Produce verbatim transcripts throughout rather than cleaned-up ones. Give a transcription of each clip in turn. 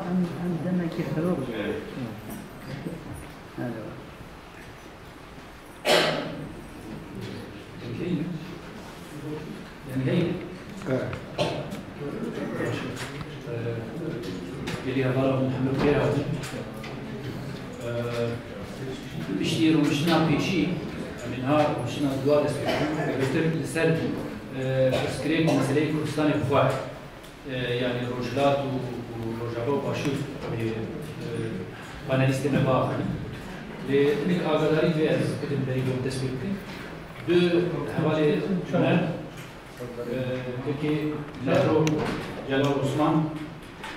Em, em demekî xirab. Evet. Yani hey. Evet. Ee, Gelî hevala hûn hemû pê hatin. Ee, Piştî rûniştina pêşî, em ê niha rûniştina dua dest pê bikin, ev ê li ser, e, pirsgirêk û meseleyê Kurdistanê bi xwe, e, yani Rojhilat û, û Rojava û Başûr, e, e, panelîstê me biaxivin. Lê hinek agadarî divê ez bidim berî ku em dest pê bikin. Du hevalê me, e, Kekê Lero Celal Osman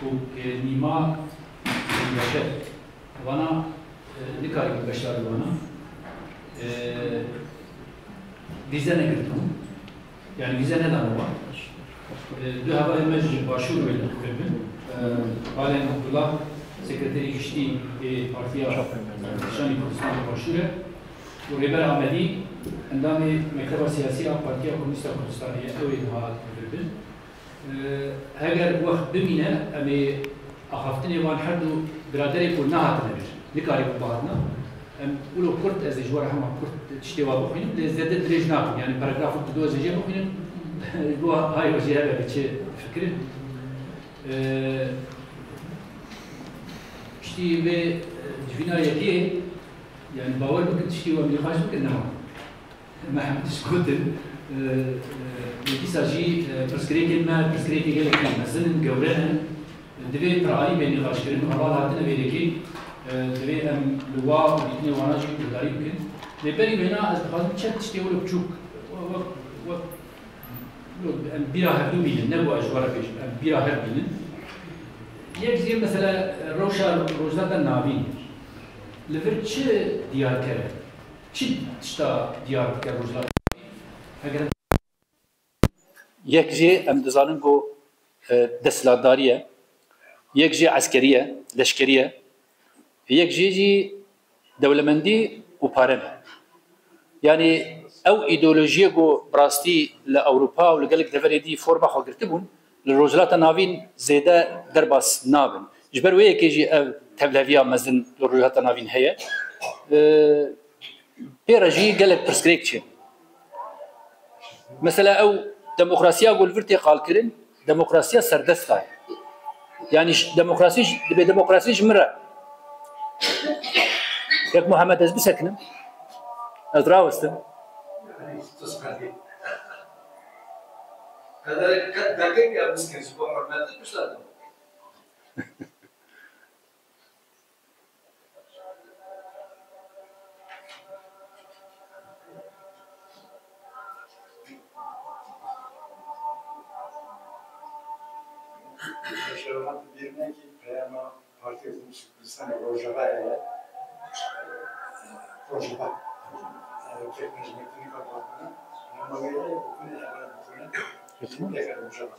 û, e, Nîma Beşer. Vana, e, nikarîbû beşdar bi vana. E, vîze negirtibûn. Yani vîze nedane wan. E, du hevalên me ji Başûr wê li Xwir bin. E, Balên Abdullah, sekreterê giştî ê Partiya Kişanê Kurdistanê Başûr e. Û Rêber Amedî, endamê Mekteba Siyasî a Partiya Komûnîst a Kurdistanê ye. Ew ê niha li Xwir bin. Heger wext bimîne, em ê axaftinê wan her du biraderê ku nehatine vir, nikarîbûn bihatina. Em wilo kurt, ez ê ji we re hema kurt tiştê wa bixwînim, lê zêde dirêj nakim. Yani paragraf û du ez ê jê bixwînim, ji bo hay we jî hebe bi çi fikirin. Ee, Piştî vê, e, civîna yekê, yani bawer bikin, tiştî we em nîqaş bikin, nema. Me hemû tişt gotin. E, e, lê dîsa jî, e, pirsgirêkên me, pirsgirêkê gelekî mezin in, gewre ne. Divê piralî bê nîqaşkirin, heval hatine vê yekê, e, divê em li wa û dîtinê wana jî guhdarî bikin. Lê berî wêna ez dixwazim çend tiştê wilo biçûk, wek, wek, wek, em bîra hevdû bînin, ne ku ez ji we re bêjim, em bîra hev bînin. Yek jê mesela rewşa Rojhilata Navîn li vir çi diyar kere? Çi tişta diyar dike Rojhilata Navîn? Heger em Yek jê em dizanin ku, e, desthilatdarî ye, yek jê eskerî ye, leşkerî ye, yek jê jî dewlemendî û pare ne. Yanî ew îdeolojiyê ku bi rastî li Ewropa û li gelek deverê dî forma xwe girtibûn, li Rojhilata Navîn zêde derbas nabin. Ji ber wê yekê jî ev tevleheviya mezin li Rojhilata Navîn heye. E, Pê re jî gelek pirsgirêk çin. Mesela ew demokrasiya ku li vir tê qalkirin, demokrasiya serdesta ye. Yanî ji, demokrasî ji, dibê demokrasî ji min re. Kek Muhammed, ez bisekinim. Ez rawestim. Qederek qet deqîqe biskên ji bo hurmetê pişta de. Şerefat, bir ne ki peyama Partiya Komünist Kurdistanê Rojava ye. Rojava. Pek mecmekini kapatmanı. Ama böyle bu ne kadar bu ne? Pek Rojava.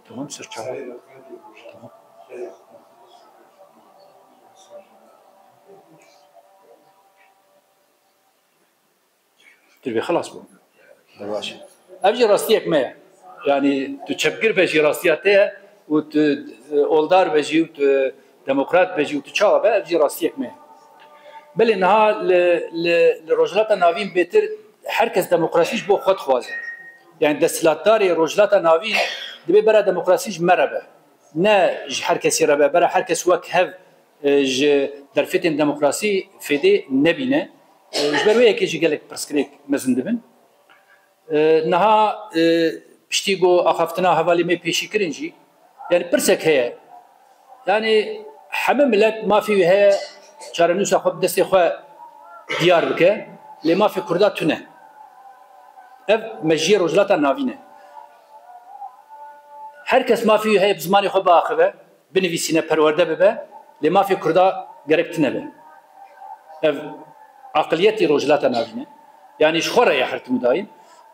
Tamam, serçe. Tamam. Tu dibê xelas bû. Baş. Ev jî rastiyek me ye. Yani tu çepgir be jî rastiya te ye û tu, e, oldar be jî û tu demokrat be jî û tu çawa be, ev jî rastiyek me ye. Belê niha li, li, li Rojhilata Navîn bêtir her kes demokrasî ji bo xwe dixwaze. Yani desthilatdarê Rojhilata Navîn dibê bera demokrasî ji me re be. Ne ji her kesî re be, bera her kes wek hev, e, ji derfetên demokrasî fêdê nebîne. E, ji ber wê yekê jî gelek pirsgirêk mezin dibin. E, niha, e, piştî ku axaftina hevalê me pêşî kirin jî, yani pirsek heye. Yani heme milet mafê wî heye çarenûsa xwe bi destê xwe diyar bike, lê mafê Kurda tune. Ev mejiyê Rojhilata Navîn e. Her kes mafê wî heye bi zimanê xwe biaxive, binivîsîne, perwerde bibe, lê mafê Kurda gerek tune be. Ev aqiliyetî Rojhilata Navîn e. Yanî ji xwe re ye her tim û daîm.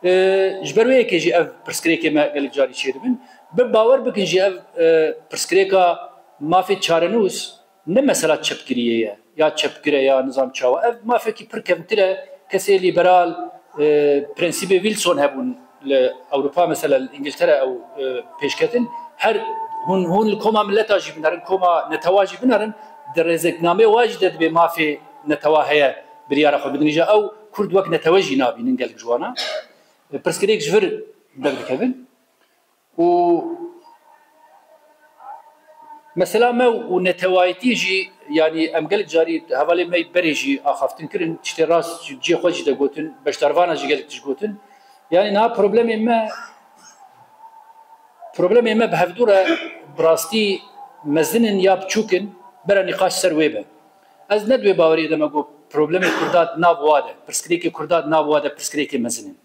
E, ji ber wê yekê jî ev pirsgirêkê me gelek carî çêdibin. Bi bawer bikin jî ev, e, pirsgirêka mafê çarenûs ne mesela çepgiriyê ye, ya çepgir e, ya nizam çawa. Ev mafekî pir kevtir e. Kesê lîberal, e, prensîbê Wilson hebûn li Ewropa, mesela li Îngiltere ew, e, pêşketin. Her Hûn, hûn li koma mileta jî binerin, koma netewa jî binerin, di rêzeknameyê wa jî de dibê mafê netewa heye, biryara xwe bidin. Îja ew Kurd wek netewe jî nabînin gelek ji wana. Pirsgirêk ji vir derdikevin. Û mesela me û netewayîtî jî, yanî em gelek carî hevalê me berê jî axaftin kirin, tiştê rast ji cihê xwe jî de gotin, beşdarvana jî gelek tişt gotin. Yanî niha problemê me, problemê me bi hevdû re bi rastî mezin in ya biçûk in, bera nîqaş ser wê be. Ez ne di wê baweriyê de me got problemê Kurda di nav wa de, pirsgirêkê Kurda di nav wa de pirsgirêkê mezin in.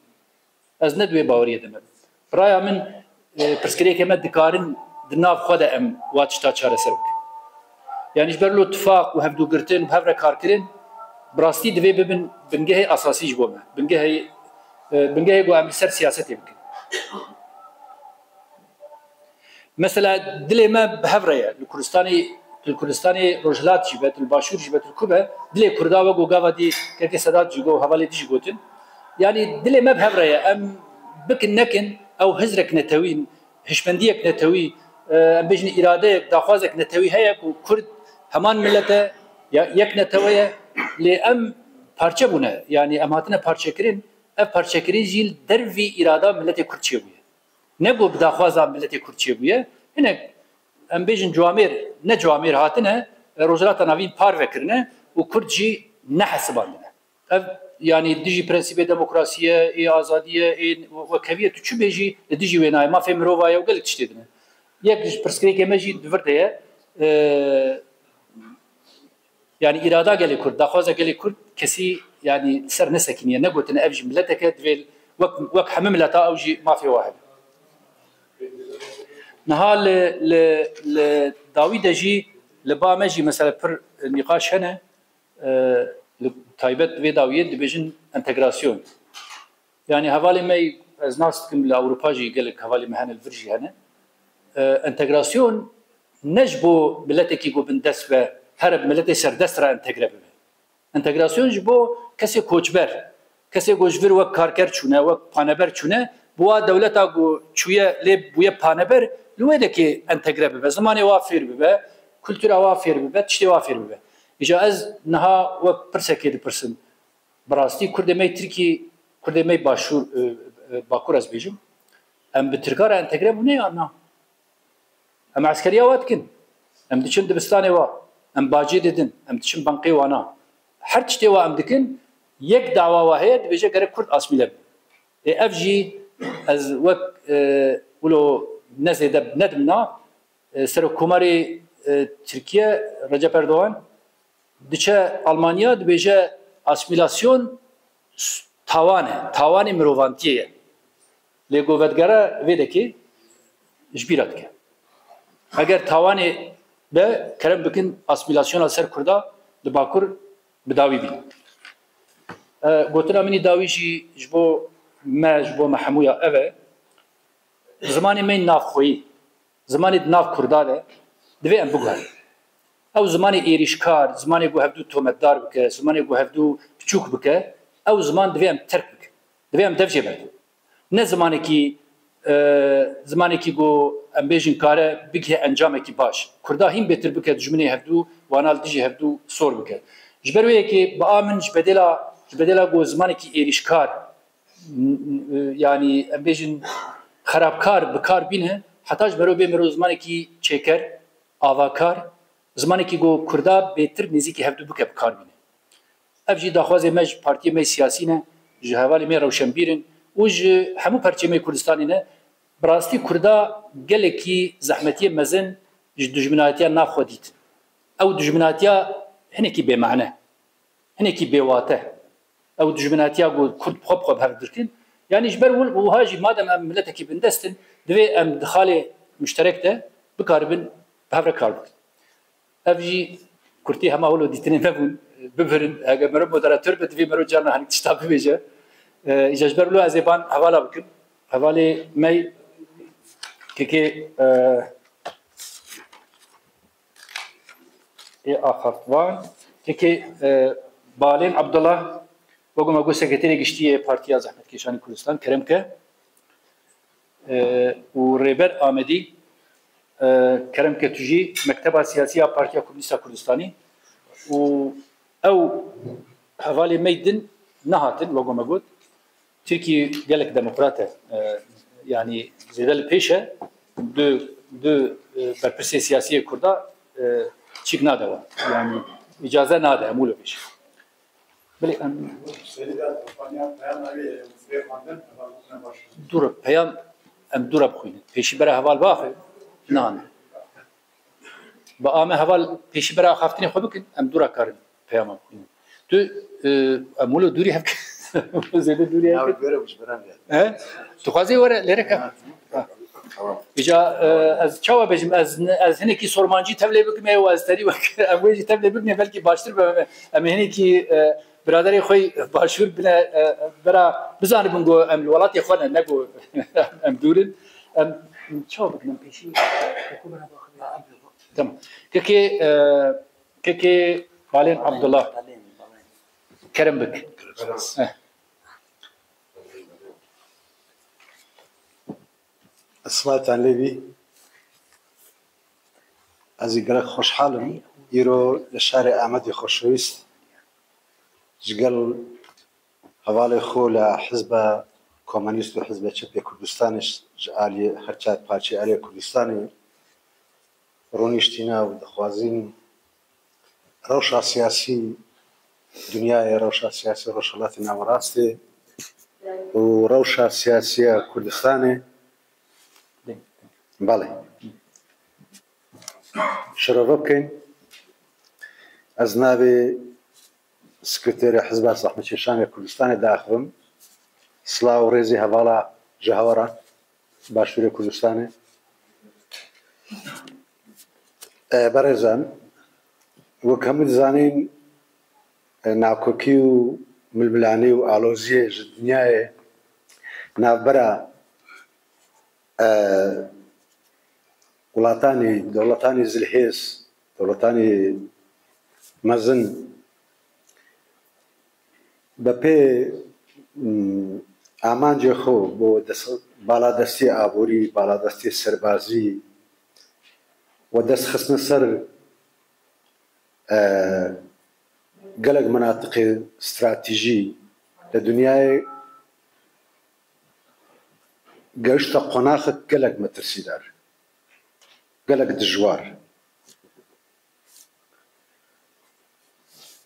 Ez ne di wê baweriyê de me. Bi raya min, e, pirsgirêkê me dikarin di nav xwe de em wa tişta çareser bikin. Yanî ji ber lo tifaq û hevdûgirtin û hev re karkirin, bi rastî divê bibin bingehê esasî ji bo me. Bingehê, e, bingehê ku em li ser siyasetê bikin. Mesela dilê me bi hev re ye. Li Kurdistanê, li Kurdistanê Rojhilat jî be, li Başûr jî be, li ku be, dilê Kurda wek ku gava dî kekê Sedat jî got, hevalê dî jî gotin. Yanî dilê me bi hev re ye. Em bikin nekin, ew hizrek netewî, hişmendiyek netewî, e, em bêjin îradeyek, daxwazek netewî heye ku Kurd heman milet e, ya, yek netewe ye, lê em parçe bûne. Yanî em hatine parçekirin, ev parçekirin jî li dervî îrada miletê Kurd çêbûye. Ne ku bi daxwaza miletê Kurd çêbûye. Hinek, em bêjin, ciwamêr, ne ciwamêr hatine, e, Rojhilata Navîn parve kirine û Kurd jî nehesibandine. Ev, yanî dijî prensîbê demokrasiyê, ê azadiyê, ê wekheviyê, tu çi bêjî, li dijî wê nayê. Mafê mirova ye û gelek tiştê din e. Yek ji pirsgirêkê me jî di vir de ye. E, Yanî îrada gelê Kurd, daxwaza gelê Kurd kesî, yanî, ser nesekiniye, negotine ev jî miletek e, divê wek, wek hemî mileta ew jî mafê wa hebe. Niha li, li, li dawî de jî, li ba me jî mesela pir nîqaş hene, e, li taybet vê dawiyê dibêjin entegrasyon. Yanî hevalê me, ez nas dikim, li Ewropa jî gelek hevalê me hene, li vir jî hene. E, entegrasyon ne ji bo miletekî ku bindest be, here bi miletê serdest re entegre bibe. Entegrasyon ji bo kesê koçber, kesê ku ji vir wek karker çûne, wek paneber çûne, bi wa dewleta ku çûye lê bûye paneber, li wê dekê entegre bibe, zimanê wa fêr bibe, kultura wa fêr bibe, tiştê wa fêr bibe. Îja ez niha wek pirsekê dipirsim. Bi rastî Kurdê me yê Tirkî, Kurdê me yê Başûr, e, e, Bakur ez bêjim, em bi Tirka re entegre bûne yan na? Em eskeriya wa dikin. Em diçin dibistanê wa. Em bacê didin. Em diçin banqê wana. Her tiştê wa em dikin, yek dawa wa heye, dibêje gerek Kurd asmîle bin. Ê ev jî ez wek, e, wilo ne zêde nedim na, e, Serokkomarê, e, Tirkiye Recep Erdogan diçe Almanya, dibêje asmîlasyon s-, tawan e, tawanê mirovantiyê ye. Lê ku vedigere vê dekê ji bîra dike. Eger tawanê be, kerem bikin asmîlasyona ser Kurda li Bakur bi dawî bînin. E, gotina min î dawî jî ji bo me, ji bo me hemûya ev e. Zimanê me yê navxweyî, zimanê di nav Kurda de divê em biguherin. Ew zimanê êrîşkar, zimanê ku hevdû tometdar bike, zimanê ku hevdû piçûk bike, ew ziman divê em terk bikin. Divê em dev jê berdin. Ne zimanekî, e, zimanekî ku em bêjin kare bigihe encamekî baş. Kurda hîn bêtir bike dijminê hevdû, wana li dijî hevdû sor bike. Ji ber wê yekê bi a min ji bedêla, ji bedêla ku zimanekî êrîşkar, yanî em bêjin xerabkar bi kar bîne, heta ji mero bê mero zimanekî çêker, avakar, zimanekî ku Kurda bêtir nêzîkî hevdû bike bi kar bîne. Ev jî daxwazê me ji partiyê me yê siyasî ne, ji hevalê me yê rewşenbîr in û ji hemû perçê me yê Kurdistanê ne. Bi rastî Kurda gelekî zehmetiyê mezin ji dijminatiya nav xwe dîtin. Ew dijminatiya hinekî bêmane, hinekî bêwate. Ew dijminatiya ku Kurd bi xwe bi xwe bi hev dirkin. Yanî ji ber wil-, wiha jî madem em miletekî bindest in, divê em di xalê muşterek de bikaribin bi hev re kar bikin. Ev jî kurtî hema wilo dîtinê me bûn, bibirin. Eger mero moderator be, divê mero carna hanî tişta bibêje. E, îja ji ber wilo ez ê ban hevala bikim. Hevalê me kekê, e, ê axaftvan. Kekê, e, Balên Abdullah, wek me got, sekreterê giştî yê Partiya Zehmetkêşanê Kurdistan, kerem ke. E, û Rêber Amedî, E, Kerem ke tu jî Mekteba Siyasî ya Partiya Komûnîst a Kurdistanî û ew hevalê me yê din nehatin, wek me got. Tirkî gelek demokrat e. E, yanî zêde li pêş e. Du, du, e, berpirsê siyasî yê Kurda, e, çîk nade wan. Yanî îcaze nade hemû li pêş. Belê em dû re peyam, em dû re bixwînin. Pêşî bere heval biaxivin. Na, ne. Bi ame heval pêşî bere axaftinê xwe bikin, em dû re karin peyama bixwînin. Tu, e, em wilo dûrî hev zêde dûrî hev. Ya, göre bu beren ya. He? Tu xwazê were lêre ka. Ha. Îca, e, ez çawa bêjim, ez, ez hinekî sormancî tevlê bikim û ez terî wek em wê jî tevlê bikin, belkî baştir be. Em hinekî, e, biraderê xwe başûr bine, e, bera bizanibin ku em li welatê xwe ne, ne ku em dûr in. Em çawa bikin, em pêşî Tamam. Kekê, e, kekê Balên Abdullah. Kerem bik. Eh. Silav te lê bî. Ez ê gelek xweşhal im. Îro li şarê Amedê xweşewîst ji gel hevalê xwe li Hizba Komunîst û Hizbê Çepê Kurdistanê ji aliyê her çar parçeyê aliyê Kurdistanê rûniştîne û dixwazin rewşa siyasî dinyayê, rewşa siyasî Rojhilatê Nawerastê û rewşa siyasî ya Kurdistanê, belê, şerove bikin. Ez navê Sekreterê Hizba Zehmetkeşan ya Kurdistanê diaxivim. Silav û rêzê hevala ji hewa re Başûrê Kurdistanê. E, berêzan, wek hemû dizanîn, e, nakokî û milmilanî û aloziyê ji dinyayê navbera, e, welatanî, dewletanî zilhêz, dewletanî mezin bi pê, mm, amancê xwe bo des-, baladestî aborî, baladestî serbazî û destxistin ser, e, gelek menatiqê stratejî li dinyayê gehişte qonaxek gelek metirsîdar, gelek dijwar.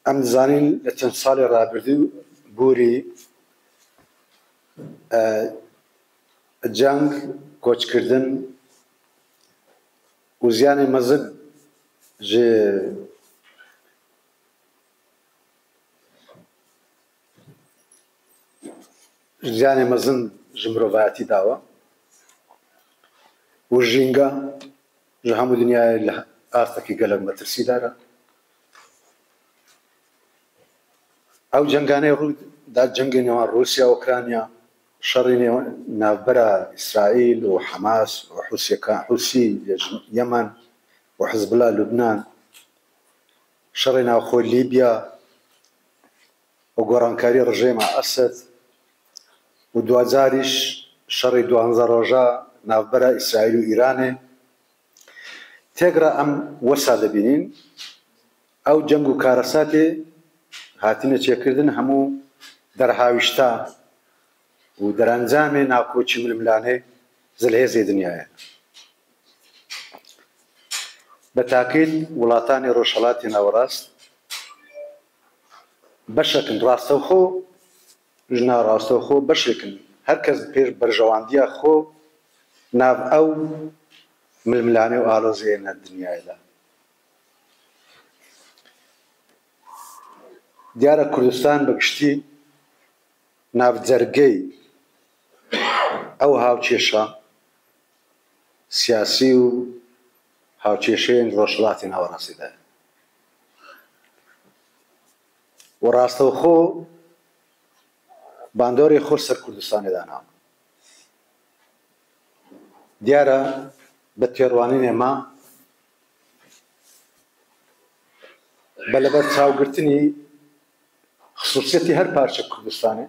Em dizanin li çend salê rabirdû borî, e, ceng, koçkirdin û ziyanê mezin ji ziyanê mezin ji mirovayetî dawe û jînga ji hemû dinyayê li astekî gelek metirsîdar e. Ew cenganê rû da, cengê nêwan Rûsya û Ukrayna, şerê nêwan navbera Îsraîl û Hamas û Hûsiyeka-, Hûsî ji Yemen û Hizbullah Lubnan, şerê navxwe Lîbya, û gorankarî rejêma Esed û duwacarîş şerê duwanzeh roja navbera Îsraîl û Îranê. Têk re em wesa dibînin, ew ceng û karesatê hatine çêkirdin hemû derhawîşta û derencamê nakoçî milmilanê zilhêzê dinyayê. Bi takîd welatanê Rojhelatê Nawerast beşek in rastewxo, ji na rastewxo beşek in. Her kes bi pêş berjewandiya xwe nav ew milmilanê û alozê ne dinyayê de. Diyar e Kurdistan bi giştî nav cergey ew hawkêşa siyasî û hawkêşeyên Rojhilatê Nawerastê de ye. Û rastewxo bandorê xwe ser Kurdistanê dana. Diyar e bi têrwanînê me bi li ber çavgirtinî xisûsiyetî her parçe Kurdistanê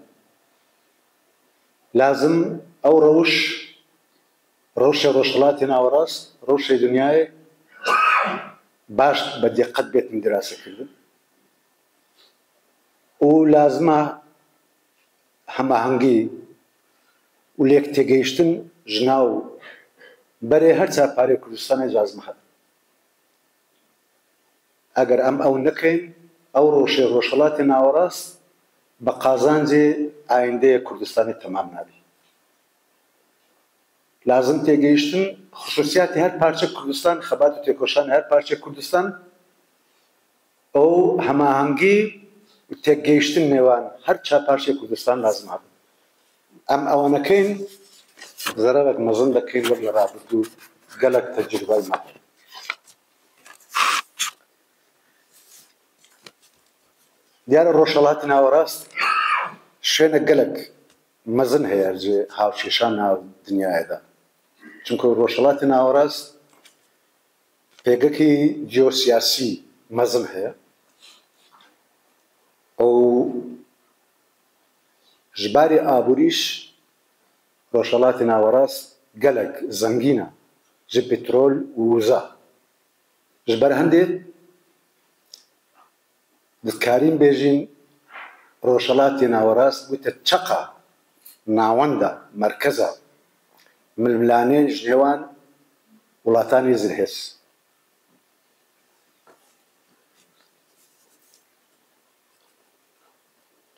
lazim ew rewş, Rewşê Rojhilatê Nawerast, rewşê dinyayê baş bi diqet bêtin dirasekirdin û lazim e hemahengî û lêktêgehiştin ji nav berê her çar parê Kurdistanê lazim hebe. Eger em ew nekin, ew rewşê Rojhilatê Nawerast bi qazancê ayîndeyê Kurdistanê temam nabe. Lazim têgihiştin, xisûsiyatê her parçe Kurdistan, xebat û têkoşanê her parçe Kurdistan û hemahengî û têgihiştin nêwan her çar parçeyê Kurdistan lazim hebin. Em ew nekin, zererek mezin dikin, wek li rabirdû gelek tecrûbeyê me. Diyar e Rojhilatê Nawerast şênek gelek mezin heye ji hawkêşan nav dinyayê de. Çimku Rojhilatê Nawerast pêgekî jeosiyasî mezin heye û ji barê aborî jî Rojhilatê Nawerast gelek zengîn e ji petrol û wiza. Ji ber hindê dikarîn bêjin Rojhilatê Nawerast bûte çeqa nawenda, merkeza milmilanê ji nêwan welatanê zilhêz.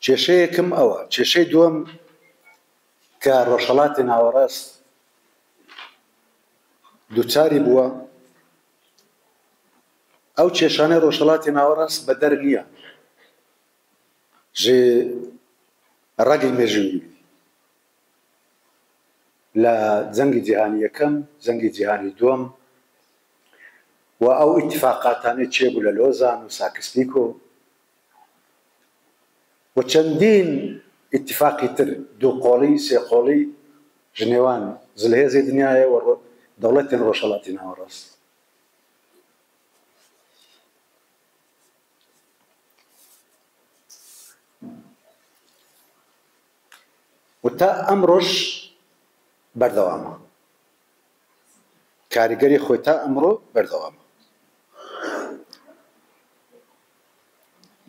Kêşe yekim ew e. Kêşeyê duwem ke Rojhilatê Nawerast duçarî bûye, ew kêşanê Rojhilatê Nawerast beder niye. Ji regê mejûyî. Li Cengê Cîhanî Yekem, Cengê Cîhanî Duwem û ew îtîfaqatanê çêbû li Lozan û Sakis-Pîko û çendîn îtîfaqî tir, du qolî, sê qolî ji nêwan zilhêzê dinyayê û ro-, dewletên Rojhilatê Nawerast. Û ta emroj berdewam e. Karîgerê xwe ta emro berdewam e.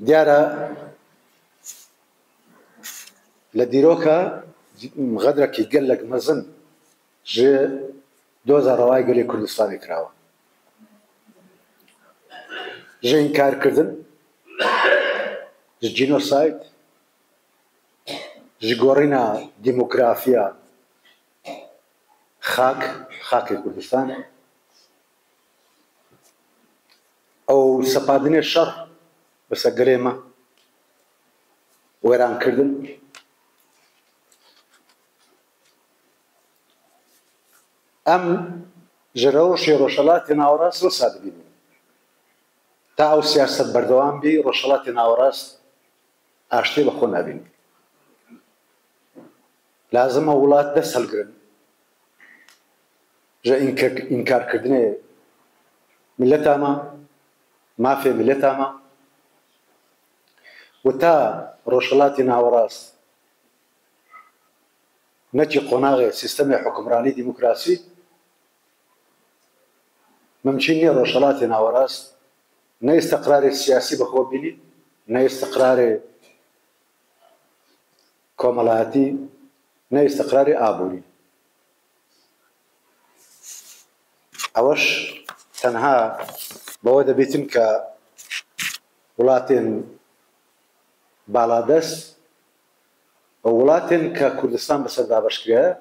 Diyar e li dîroka xedrekî gelek mezin ji doza rewayê gelê Kurdistanê kirawe. Ji înkarkirdin, ji genocide, ji gorîna demografiya xak, xakê Kurdistanê, ew sepadinê şer bi ser gelê me, wêrankirdin. Em ji rewşê Rojhilatê Nawerast wisa dibînin. Ta ew siyaset berdewam bî, Rojhilatê Nawerast aştî bi xwe nebîne. Lazim e welat dest hilgirin ji înke-, înkarkirdinê mileta me, mafê mileta me û ta Rojhilatê Nawerast neçî qonaxê sîstemê hukimranî, demokrasî, mimkîn niye Rojhilatê Nawerast ne îstiqrarê siyasî bi xwe bînî, ne îstiqrarê komelayetî, ne îstiqrarê aborî. Eweş tenha bi we dibîtin ke welatên baladest û welatên ke Kurdistan bi ser dabeş kiriye,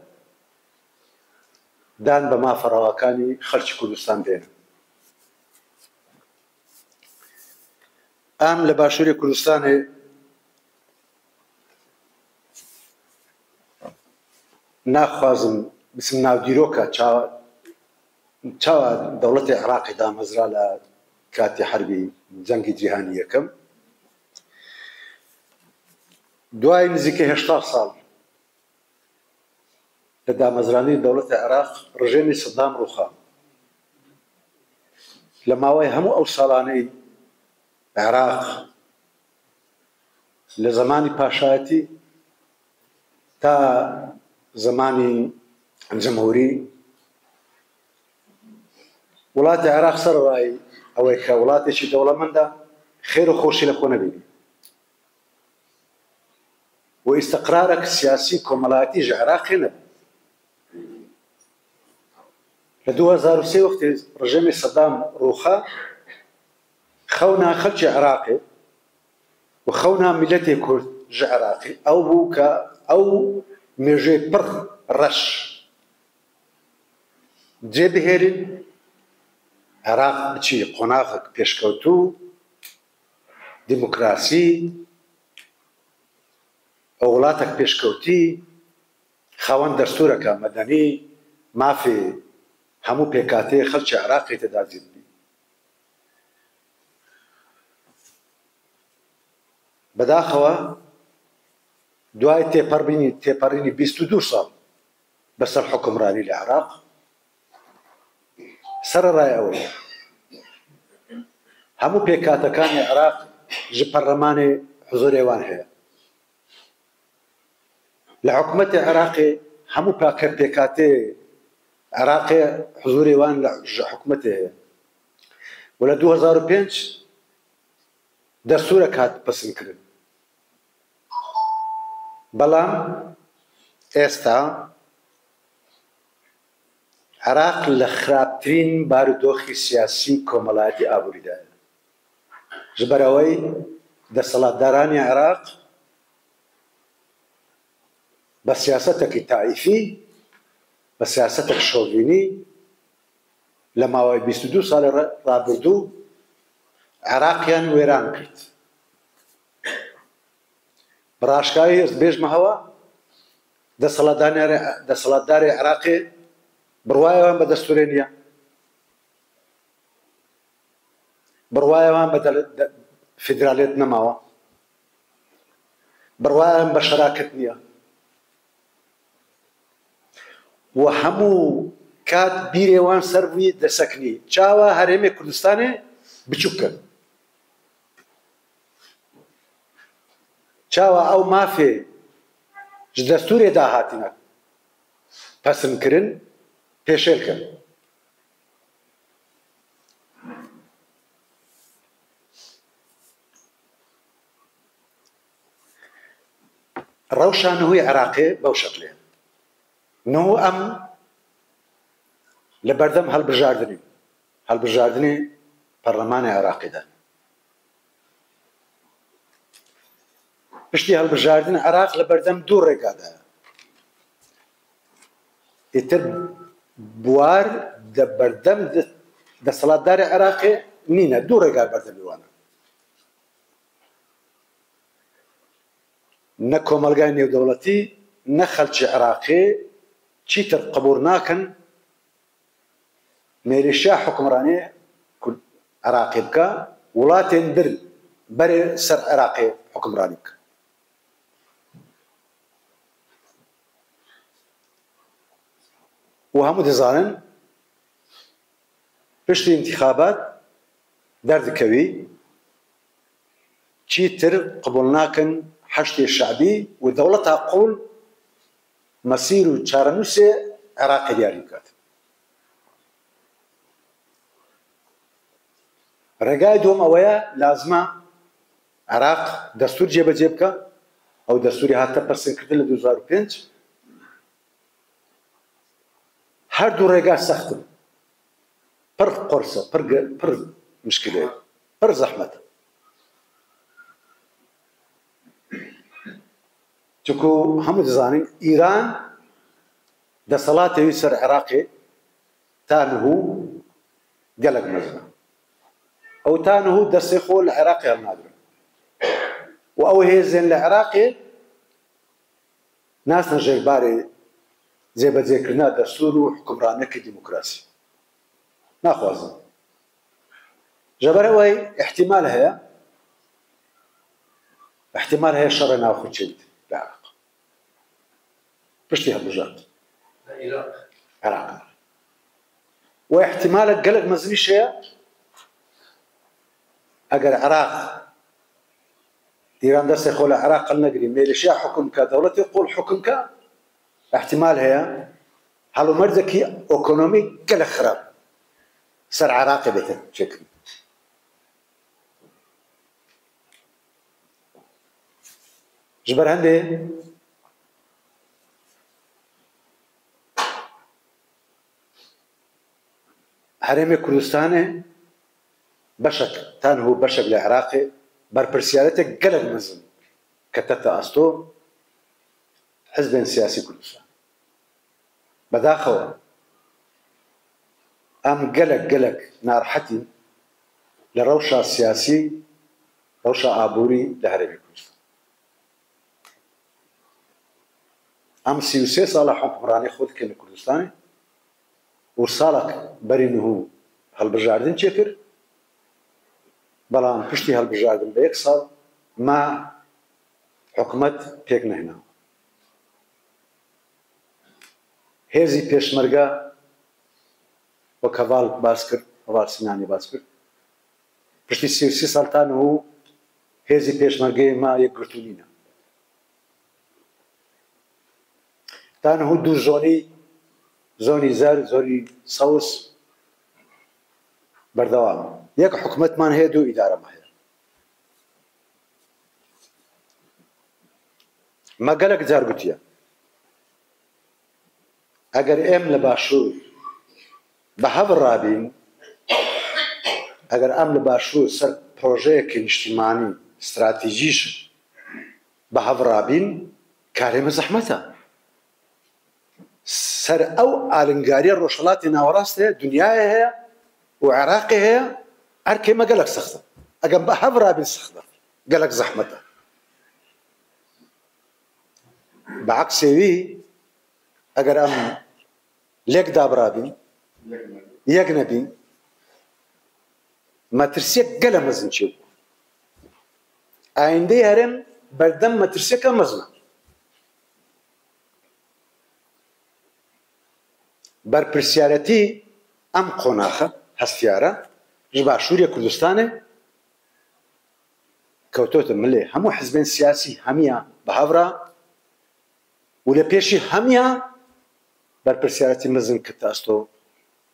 dan bi mafa rewakanî xelkî Kurdistan dêne. Em li Başûrê Kurdistanê naxwazim bisim nav dîroka ça-, çawa dewletê Iraqê damezra li katê herbî, Cengê Cîhanî Yekem. Duayê nizîkî heştad sal li damezrandinê dewleta Iraq, rejîmê Seddam rûxa. Li mawê hemû ew salanê Iraq, li zemanî paşayetî ta zemanî cumhûrî, Welatê Iraq sererayî ew ê ke welatêkî dewlemend e, xêr û xweşî li xwe nebînî. Û îstiqrarek siyasî komelayetî ji Iraqê nebû. Li du hezar û sê wextê rejîmê Sedam rûxa, xewna xelkê Iraqê û xewna miletê Kurd ji Iraqê ew bû ke ew mêjê pir reş cê bihêlin, Iraq biçî qonaxek pêşkewtû, demokrasî, welatek pêşkewtî, xawend destûreke medenî, mafê hemû pêkhateyê xelkê Iraqê tê dazîn bî. Bedaxewa, duayê têperînî, têperînî bîst û du sal bi ser hukimranî li Iraq, sererayê ew e. Hemû pêkhatekanê Iraq ji perlemanê huzûrê wan heye. Li hikûmetê Iraqê hemû pake-, pêkhateyê Iraqê huzûrê wan li, ji hikûmetê heye. Û li du hezar û pênc destûrek hat pesindkirin. Belam êsta Iraq li xirabtirîn barodoxî siyasî, komelayetî, aborî de ye. Ji ber ewê desthilatdaranê Iraq bi siyasetekî taîfî, bi siyasetek şovînî li mawê bîst û du salê re-, rabirdû Iraqiyan wêran kirt. Bi raşkayî ez bêjme hewa, desthilatdanê-, desthilatdarê Iraqê bi rwaya wan bi destûrê niye. Bi rwaya wan bi de-, de-, federaliyet nemawa. Bi rwaya wan bi şeraket niye. Û hemû kat bîrê wan ser vî diseknî. Çawa Herêmê Kurdistanê biçûk kin? Çawa ew mafê ji destûrê de hatine pesindkirin, pêşêl kin? Rewşa nihûyê Iraqê bew şeklê ye. Nihû em li berdem hilbijardinê, hilbijardinê perlemanê Iraqê de. Piştî hilbijardin Iraq li berdem du rêga de ye. Îtir buar di berdem de-, desthilatdarê Iraqê nîne. Du rêga berdemê wan e. Ne komelgayê nêwdewletî, ne xelkê Iraqê çîtir qebûl nakin mêlîşya hukimranê ku Iraqê bike, welatên din berê ser Iraqê hukimranî bike. Û hemû dizanin, piştî întîxabat derdikevî, çîtir qebûl nakin Heşdê Şebî û dewleta qûl mesîr û çarenûsê Iraqê diyarî bikat. Rêgayê dûm ew e, lazim e Iraq destûr cêbecê bike. Ew destûrê hate pesendkirin li du hezar û pênc. Her du rêga sext in. Pir qurs e, pir ge-, pir mişkil e, pir zehmet e. Çunku hemû dizanin Îran desthilatê wî ser Iraqê ta niho gelek mezin e. Ew ta niho destê xwe li Iraqê hilnagire. Û ew hêzên li Iraqê naçine jêr barê cêbecêkirina destûr û hukimranekî demokrasî. Naxwazin. Ji ber wê îhtimal heye, îhtimal heye şerê navxwe çêbîtin li Iraq. Piştî hilbijart. Iraq. Û îhtimalek gelek mezin îş heye, eger Iraq, Îran destê xwe li Iraq hilnegirî, mêlîşeya hukum ke, dewletê qûl hukum ke, îhtimal heye helûmercekî ekonomî gelek xirab, ser Iraqê bête çêkirin. Ji ber hindê Herêmê Kurdistanê beşek, tenho beşek li Iraqê berpirsiyariyetê gelek mezin kete asto hizbên siyasî Kurdistan. Bedaxewa em gelek gelek narahetîn li rewşa siyasî, rewşa aborî li Herêmê Kurdistan. Em sî û sê sala hukmranê xwe dikin li Kurdistanê û salek berî niho hilbijardin çêkir, belam piştî hilbijardin bi yek sal me hikûmet pêk nehêna. Hêzî pêşmerge, wek heval bas kir, heval Sinanî bas kir, piştî sî û sê sal ta niho hêzî pêşmergeyê me yekgirtû nîne. Ta niho du zonî, zonî zer, zonî sewz berdewam. Yek hikûmetman heye, du îdareman heye. Me gelek car gotiye, eger em li Başûr bi hev rabîn, eger em li Başûr ser projeyekî niştimanî, stratejî bi hev rabîn, karê me zehmet e. Ser ew alingariya Rojhilatê Nawerast heye, dinyayê heye û Iraqê heye, erkê me gelek sext e. Eger bi hev rabîn sext e, gelek zehmet e. Bi eksê wî, eger em lêk dabirabîn, yek nebîn, metirsiyek gelek mezin çêbû. Ayîndeyê herêm berdem metirsiyeke mezin e. Berpirsiyariyetî em qonaxe hestiyare ji Başûrê Kurdistanê kewtote milê hemû hizbên siyasî hemiya bi hev re û li pêşî hemiya berpirsiyariyetî mezin kete asto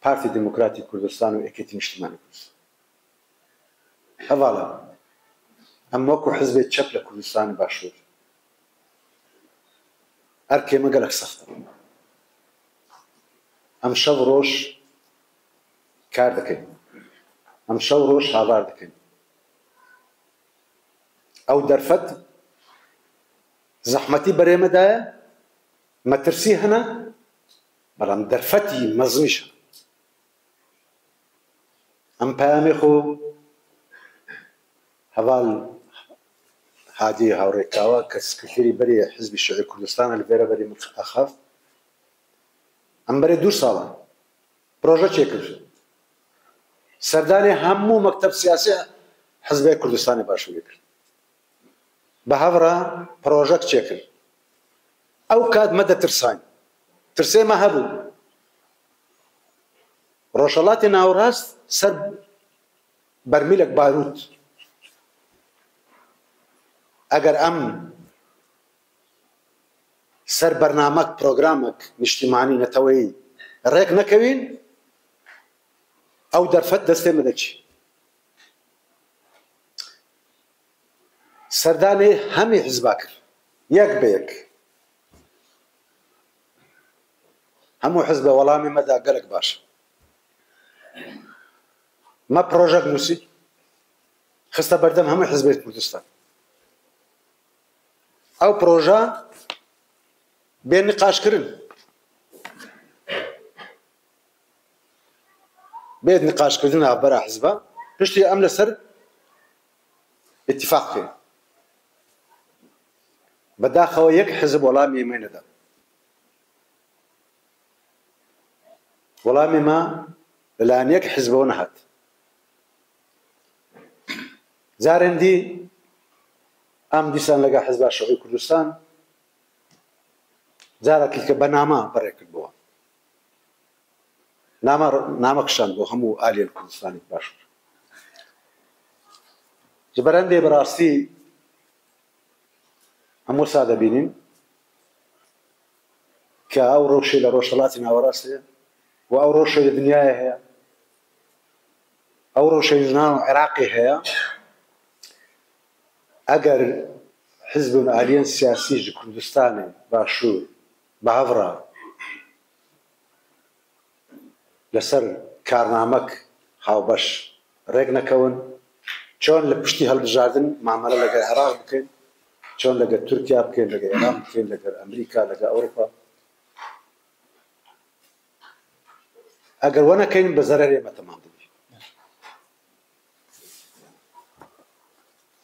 Partî Demokratîk Kurdistan û Êkîtî Niştimanî Kurdistan. Hevala, em wekû hizbê çep li Kurdistanê Başûr, erkê me gelek sext e. Em şev roj kar dikin. Em şev roj havar dikin. Ew derfet zehmetî berê me daye, metirsî hene, belam derfetî mezinîş hene. Em peyamê xwe heval Hadî Hawrêkawa, ke sekreterî berê Hizbî Şiûî Kurdistan e, li vêre berê min axaft. Em berê du sala proje çêkir. Serdanê hemû mekteb siyasî hizbê Kurdistanê Başûrê kir. Bi hev re projek çêkir. Ew kat me ditirsayîn. Tirsê me hebû. Rojhilatê Nawerast ser bermîlek barût. Eger em ser bernamek, programek niştimanî neteweyî rêk nekewîn, ew derfet destê me de çî. Serdanê hemî hizba kir. Yek bi yek. Hemû hizbe welamê me da gelek baş. Me projek nûsî, xiste berdem hemû hizbê Kurdistan. Ew proje bê niqaşkirin. Bê niqaşkirin navbera hizba. Piştî em li ser îtîfaq kirin. Bedaxewa yek hizb welamê me neda. Welamê me li layan yek hizbe nehat. Carên dî em dîsan legel Hizba Şiûî Kurdistan carekî ke bi nama bi rê kir bo wan. Nama, nama kişand bo hemû aliyên Kurdistanê Başûr. Ji ber hindê bi rastî em wisa dibînin ke ew rewşê li Rojhilatê Nawerast heye û ew rewşê li dinyayê heye. Ew rewşe ji nav Iraqê heye. Eger hizb û aliyên siyasî ji Kurdistanê Başûr bi hev re li ser karnamek hawbeş rêk nekewin, çon li piştî hilbijardin mamele li gel Iraq bikin, çon li gel Tirkiye bikin, li gel Îran bikin, li gel Amerîka, li gel Ewropa. Eger we nekin, bi zererê me temam dibî.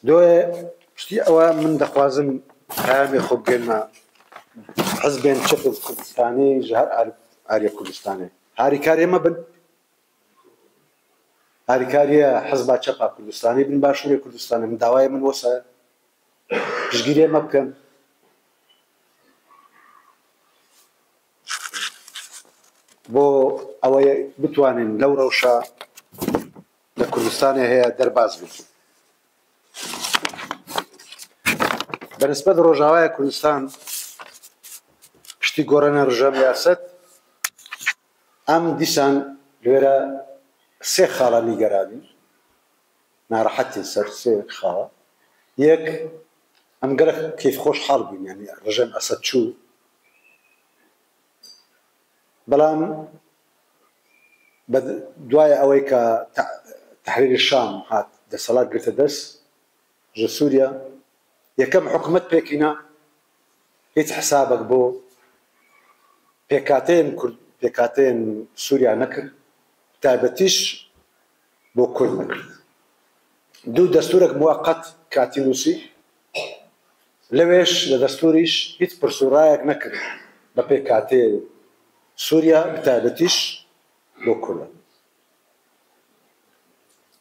Doye piştî ew e min dixwazim peyamê xwe bigênime hizbên çep û Kurdistanî ji her ar-, arê Kurdistanê. Harîkariyê me bin. Harîkariya Hizba Çepa Kurdistanî bin Başûrê Kurdistanê. Min dawayê min wisa piştgiriyê me bikin. Bo ew ê bitwanên lew rewşa li Kurdistanê heye derbas bin. Bi nisbet Rojavaya Kurdistan piştî gorana rejim yaset, em dîsan li wêre sê xala nîgeranî, narehetî ser sê xala. Yek, em gelek kêfxweş hal bûn, yanî rejim Esed çû. Belam bi duaya ewê ke te-, Tehrîrê Şam hat desthilat girte dest ji Sûriye, yekem hikûmet pêk hîna, hiç hesabek bo pêkhateyên Kurd, pêkhateyên Sûriye nekir, taybetîş bo Kurd nekir. Du destûrek muweqet katî nûsî, lewêş li destûrîş hiç pirsûrayek nekir bi pêkhateyê Sûriye, bi taybetîş bo Kurdan.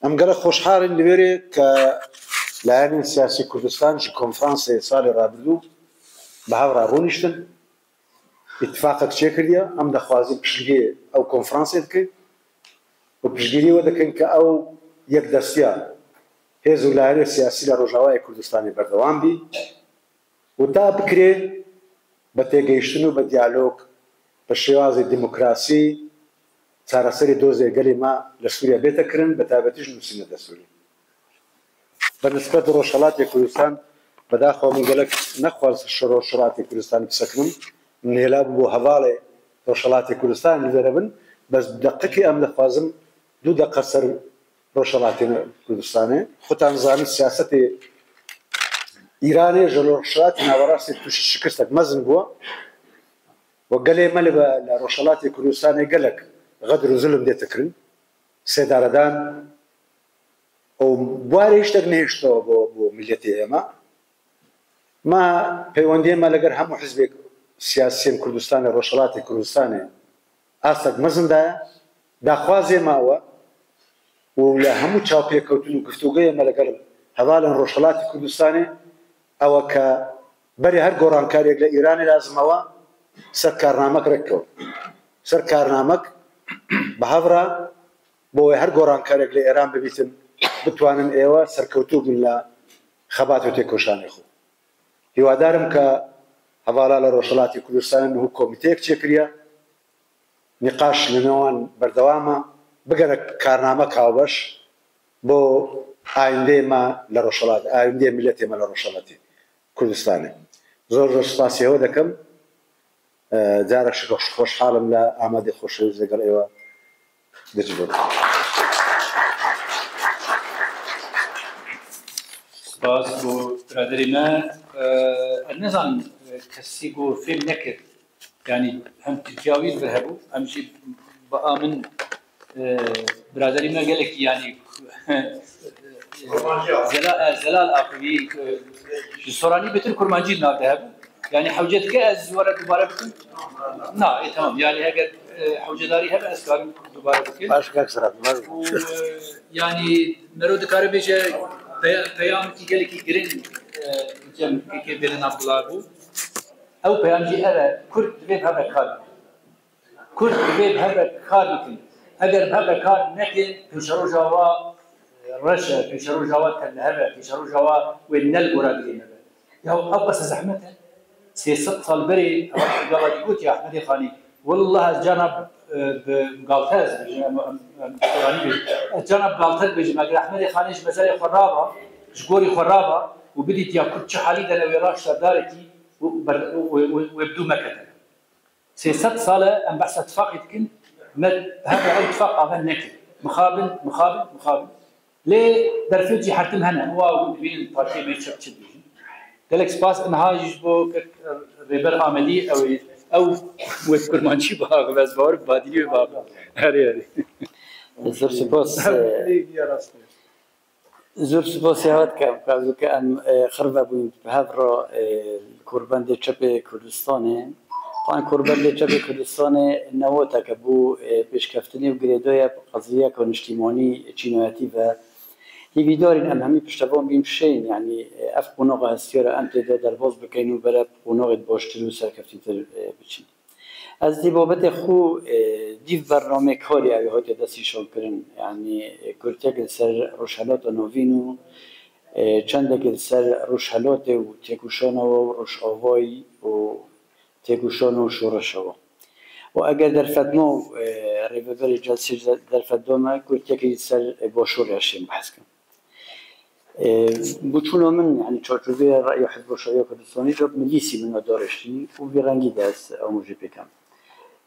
Em gelek xweşhal in li wêrê ke layenên siyasî Kurdistan ji konferansê salê rabirdû bi hev re rûniştin, îtifaqek çêkiriye. Em dixwazin piştgiriyê ew konferansê dikin û piştgiriyê we dikin ke ew yekdestiya hêz û layenê siyasî li Rojavayê Kurdistanê berdewam bî û ta bikirê bi têgihiştin û bi diyalog, bi şêwazê demokrasî çareserê dozê gelê me li Sûriye bête kirin, bi taybetî ji nûsîna destûrê. Bi nisbet Rojhelatê Kurdistan, bi daxwa min gelek nexwest ji Rojhelatê Kurdistan bisekinim. Min hêla bû bo hevalê Rojhelatê Kurdistan li vêre bin. Bes deqikê em dixwazim du deqe ser Rojhelatê Kurdistanê. Xutan zanin siyasetê Îranê ji Rojhelatê Nawerastê tûşî şikistek mezin bû. Û gelê me li, li Rojhelatê Kurdistanê gelek xedr û zulm dête kirin. Sêdaredan û warê hiştek nehişto bo, bo miletê ême. Ma peywendiyê me li gel hemû hizbê siyasiyên Kurdistanê, Rojhelatê Kurdistanê astek mezin daye. Daxwazê me ew e û li hemû çaw pêkewtin û guftûgoyê me li gel hevalên Rojhelatê Kurdistanê ew e ke berê her gorankariyek li Îranê lazim ew e ser karnamek rêk kewin. Ser karnamek bi hev re bo wê her gorankarek li Îran bibîtin, bitwanin êwe serkewtû bin li xebat û têkoşanê xwe. Hîwadar im ke hevala li Rojhelatê Kurdistanê niho komîteyek çêkiriye, nîqaş li nêwan berdewam e, bigere karnamek hawbeş bo ayîndeyê me li Rojhelat, ayîndeyê miletê me li Rojhelatê Kurdistanê. Zor zor spasî hewe dikim. E, carek ji xweşhal im li Amedê xweşewîst lêgel êwe dicivim. Spas bo biraderê me. E, ez nizanim, e, kesî ku fêm nekir. Yanî hem Tirkiya wî li vir hebû, hem jî bi a min, e, biraderî me gelekî, yanî, Zela-, e, Zelal Akivî, e, ji Soranî bêtir Kurmancî nav de hebû. Yanî hewce dike ez ji we re dubare bikim? Na, ê, tamam. Yanî eger, e, hewcedarî hebe ez karim dubare bikim. Baş kak Sirat, baş. Û, e, yanî mero dikare bêje pe-, peyamekî gelekî giring, e, cem P K K bêne nav bila bû. Ew peyam jî ev e, Kurd divê bi hev re kar bikin. Kurd divê bi hev re kar bikin. Eger bi hev re kar nekin, pêşeroja wa reş e, pêşeroja wa tevlihev e, pêşeroja wa wê ne li gora dilê me be. Ya ew qase zehmet e. Sê sed sal berê, ew gava dî gotiye Ehmedê Xanî, Wallah ez cana Bi galte ez dibêjim, em, em, em, Kur'anî bêjim. Ez cana bi galte dibêjim, eger Ehmedê Xanê ji mezarê xwe raba, ji gorî xwe raba û bidîtiya Kurd çi halî de ne wê raşta darekî û ber-, û, û, û, wê bi dû mekete. Sê sed sal e em behsa tifaqê dikin, me her ew tifaq ava nekir. Mixabin, mixabin, mixabin. Lê derfet jî her tim hene. Wa hûn dibînin partiyê me çep çi dibêjin. Gelek spas. Niha jî ji bo kek Rêber Amedî ew ê, ew wê kurmancî biaxive, ez bawer badîlî wê biaxive. Erê, erê. Zor spas. Lê ya rast e. Zor spas ya hat ke, ke em, e, xirve bûyîn bi hev re, e, korbendê çepê Kurdistanê. Tan korbendê çepê Kurdistanê newoteke bû, e, pêşkeftinê û girêdayê bi qeziyeke niştîmanî çînayetî ve. Hîvîdar in em hemî piştevan bîn bişeyîn, yanî, e, ev qonaxa hestiyar e em tê de derbas bikeyn û bere qonaxê baştir û serkeftîtir, e, biçin. Ez di babetê xwe, e, dîv bernameyê karê ew ê hatiye destnîşankirin. Yanî, e, kurtiyek li ser Rojhelata Navîn û, e, çendek li ser Rojhelatê û têkoşana we û Rojavayî û têkoşan û şoreşa we. Û eger derfet ma û, e, rêveberê celsê derfet da me, kurtiyekî li ser, e, Başûrê ez şêm behs kim. E, Boçûna min, yanî çarçoveyê reya Hizba Şariya Kurdistanî de bi nivîsî min ve darêştî û vî rengî de ez amûjê pê kem.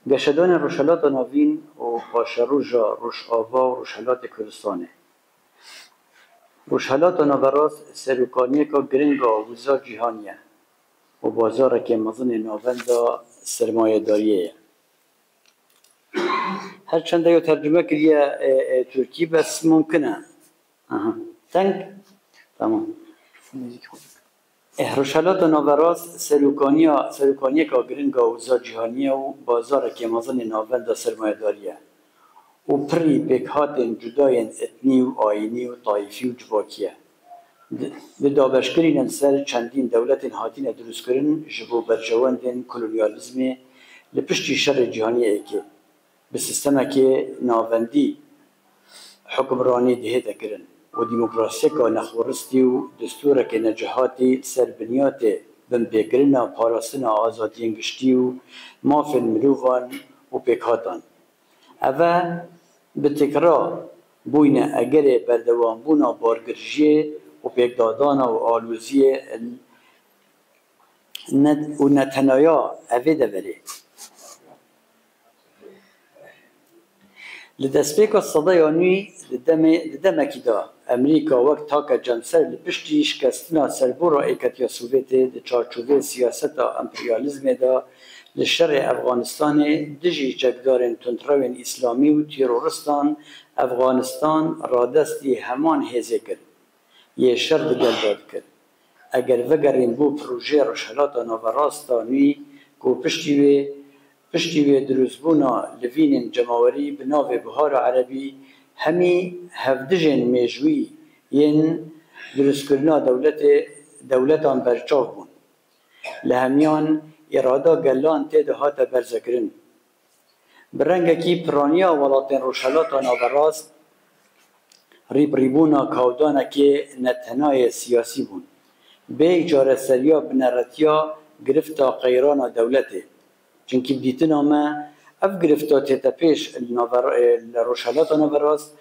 Geşedanên Rojhelata Navîn û paşeroja Rojava û Rojhelatê Kurdistanê. Rojhelata Naverast serokaniyeka giring a wiza cîhanî ye û bazarekê mezin ê navenda sermayedariyê ye. Her çend eyo tercume kiriye, e, e, Tirkî, bes mumkin e. Aha. Teng? Tamam. Eh, Rojhelata Naverast serokaniya, serokaniyeka giring a wiza cîhanî ye û bazarekê mezin ê navenda sermayedarî ye û pirî pêkhatên cuda yên etnî û ayînî û tayîfî û civakî ye. Di, di dabeşkirînên ser çendîn dewletên hatine dirûstkirin ji bo berjewendên kolonyalîzmê li piştî Şerê Cîhanî yê Êkê, bi sîstemekê navendî hukimranî dihête kirin û demokrasiyeka nexweristî û destûrekê necihatî li ser binyatê binpêkirina parastina azadiyên giştî û mafên mirovan û pêkhatan. Eve bi tikra bûyne egerê berdewambûna bargirjiyê û pêkdadana û aloziyê ne, û netenaya evê deverê. Li destpêka sedeya nû, di demê, di demekî de Amerîka wek take cemser li piştî şikestina serbûra Êketiya Sovêtê di çarçoveyê siyaseta emperyalîzmê de li şerê Efxanistanê dijî çekdarên tundrewên îslamî û terorîstan Efxanistan radestî heman hêzê kir yê şer digel de dikir. Eger vegerîn bo projeyê Rojhelata Naverasta nû ku piştî wê, piştî wê dirûstbûna livînên cemawerî bi navê Bihara Erebî hemî hevdijên mêjûyî yên dirûstkirina dewletê, dewletan berçav bûn. Li hemiyan îrada gelan tê de hate berzekirin. Bi rengekî piraniya welatên Rojhelata Naverast rîbirîbûna kawdanekê netenayê siyasî bûn. Bêyî çareseriya bineretiya girifta qeyrana dewletê. Çimkî bi dîtina me ev girifta tête pêş li naver-, li Rojhelata Naverast,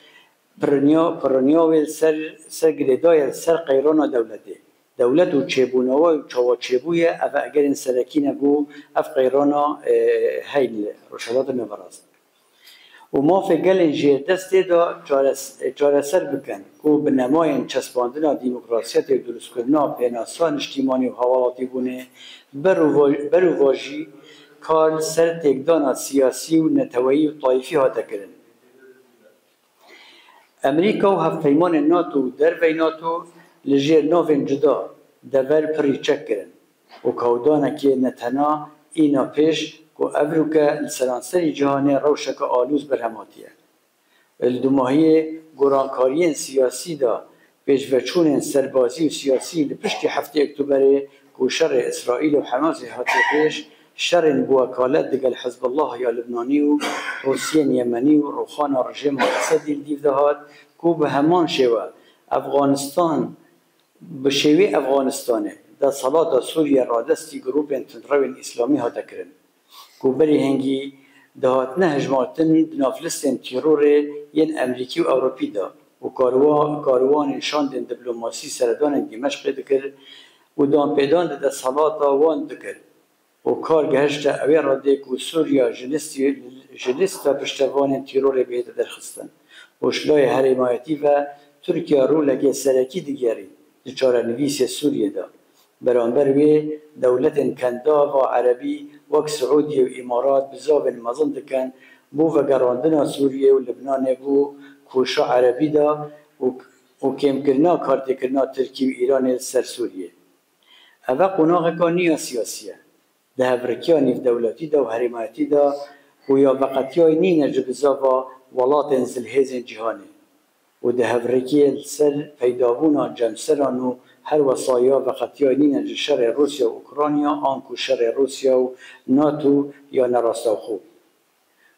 piriniya, piriniya wê li ser, ser girêdaye li ser qeyrana dewletê. Dewlet û çêbûna wê û çawa çêbûye, ev egerên serekî ne ku ev qeyrana, e, heyl Rojhelata Naverast. Û mafê gelên jêrdestê de çares-, çareser bikin ku bi nemayên çespandina demokrasiyetê û dirûstkirina pênasa niştîmanî û hewalatîbûnê berovajî kar li ser têkdana siyasî û neteweyî û tayîfî hate kirin. Amerîka û hevpeymanên NATO û dervey NATO li jêr navên cuda dever pirî çek kirin û kawdanekê netena îna pêş ku evrûke li seranserî cîhanê rewşeke alûz berhem hatiye. Li dûmahiyê gorankariyên siyasî de pêşveçûnên serbazî û siyasî li piştî heftê Oktoberê ku şerê Îsraîl û Hemasê hatiye pêş, şerên bi wekalet digel Hizbullah ya Libnanî û Hûsiyên Yemenî û rûxana rejêma Esedî li dîv de hat ku bi heman şêwe Efxanistan, bi şêwê Efxanistanê desthilata Sûriye radestî grûpên tundrewên îslamî hate kirin ku berî hingî dihatine hejmartin di nav listên tîrorê yên Emerîkî û Ewropî de û karwa-, karwanên şandên diplomasî seredanên Dîmeşqê dikir û danpêdan di desthilata wan dikir û kar gehişte ewê redê ku Sûriya ji listî-, ji lîsta piştevanên tîrorê bihête derxistin û ji layê herêmayetî ve Tirkiye rolekê serekî digerî di çarenivîsê Sûriyê de. Beramber wê, dewletên Kendava Erebî wek Siûdiye û Îmarat bizavên mezin dikin bo vegerandina Sûriyê û Libnanê bo koşa Erebî de û, û kêmkirina kartêkirina Tirkî û Îranê li ser Sûriyê. Ev e qonaxeka nû ya siyasî ye. Di hevrikiya nîvdewletî de û herêmayetî de ku ya veqetiyayî nîne ji bizava welatên zilhêzên cîhanê û di hevrikiyê li ser peydabûna cemseran û herwesa ya veqetiyayî nîne ji şerê Rûsya û Ukrayna anku şerê Rûsya û NATO ya nerastewxo.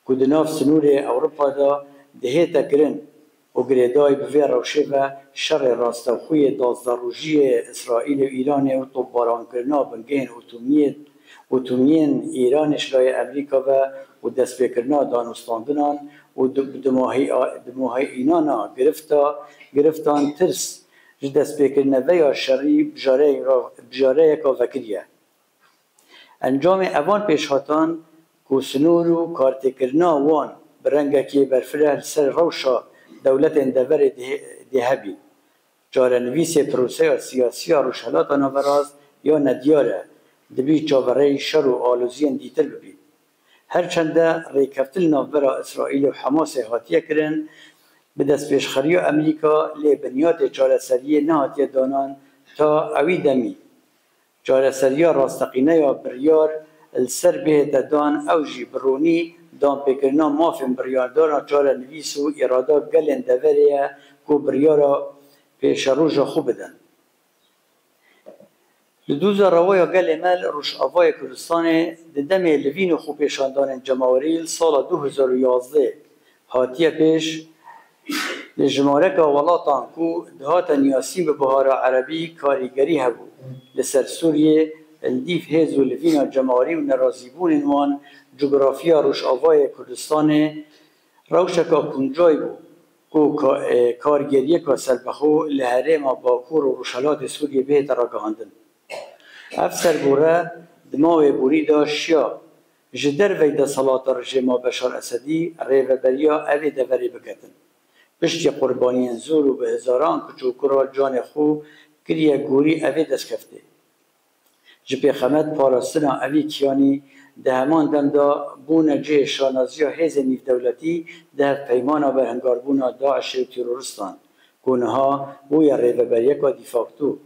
Ku di nav sinûrê Ewropa de dihête kirin û girêdayî bi vê rewşê ve şerê rastewxûyê duwazdeh rojî yê Îsraîlê û Îranê û topbarankirina bingehên atomiyê, atomiyên Îranê ji layê Amerîka ve û destpêkirina danûstandinan û di, bi dimahî-, dimahînana girifta, giriftan tirs ji destpêkirine vê ya şerî bijareyeka, bijareyeka vekirî ye. Encamê evan pêşhatan ku sinûr û kartêkirina wan bi rengekî berfireh li ser rewşa dewletên deverê dê, dê hebî. Çarenivîsê proseya siyasî ya Rojhelata Naverast ya nediyar e, dibî çaverêyî şer û aloziyên dîtir bibî. Her çende rêkeftin li navbera Îsraîlê û Hamasê hatiye kirin, bi destpêşxeriya Amerîka lê binyatê çareseriyê nehatiye danan ta ewî demî. Çareseriya rasteqîne ya biryar li ser bihête dan, ew jî bi ronî danpêkirina mafên biryardana çarenivîs û îrada gelên deverê ye ku biryara pêşeroja xwe bidin. Li doza rewaya gelê me li Rojavayê Kurdistanê di demê livîn û xwepêşandanên cemawerî li sala du hezar û yazdeh hatiye pêş, li jimareka welatan ku dihate niyasîn bi bihara erebî karîgerî hebû li ser Sûriyê, li dîv hêz û livîna cemawerî û nerazîbûnên wan, cografiya Rojavayê Kurdistanê rewşeka kuncayî bû ku ka-, e, kargeriyeka serbixwe li herêma Bakur û Rojhilatê Sûriyê bihête ragihandin. Ev serbûre di mawê borî de şiya ji derveyî desthilata rejêma Beşar Esedî rêveberiya evê deverê biketin. Piştî qurbaniyên zor û bi hezaran kiç û kura canê xwe kiriye gorî evê destkeftê. Ji pêxemet parastina evî kiyanî di heman dem de bûne cihê şanaziya hêzên nîvdewletî di hevpeymana berhingarbûna DAIŞê û terorîstan ku niha bûye rêveberiyeka de facto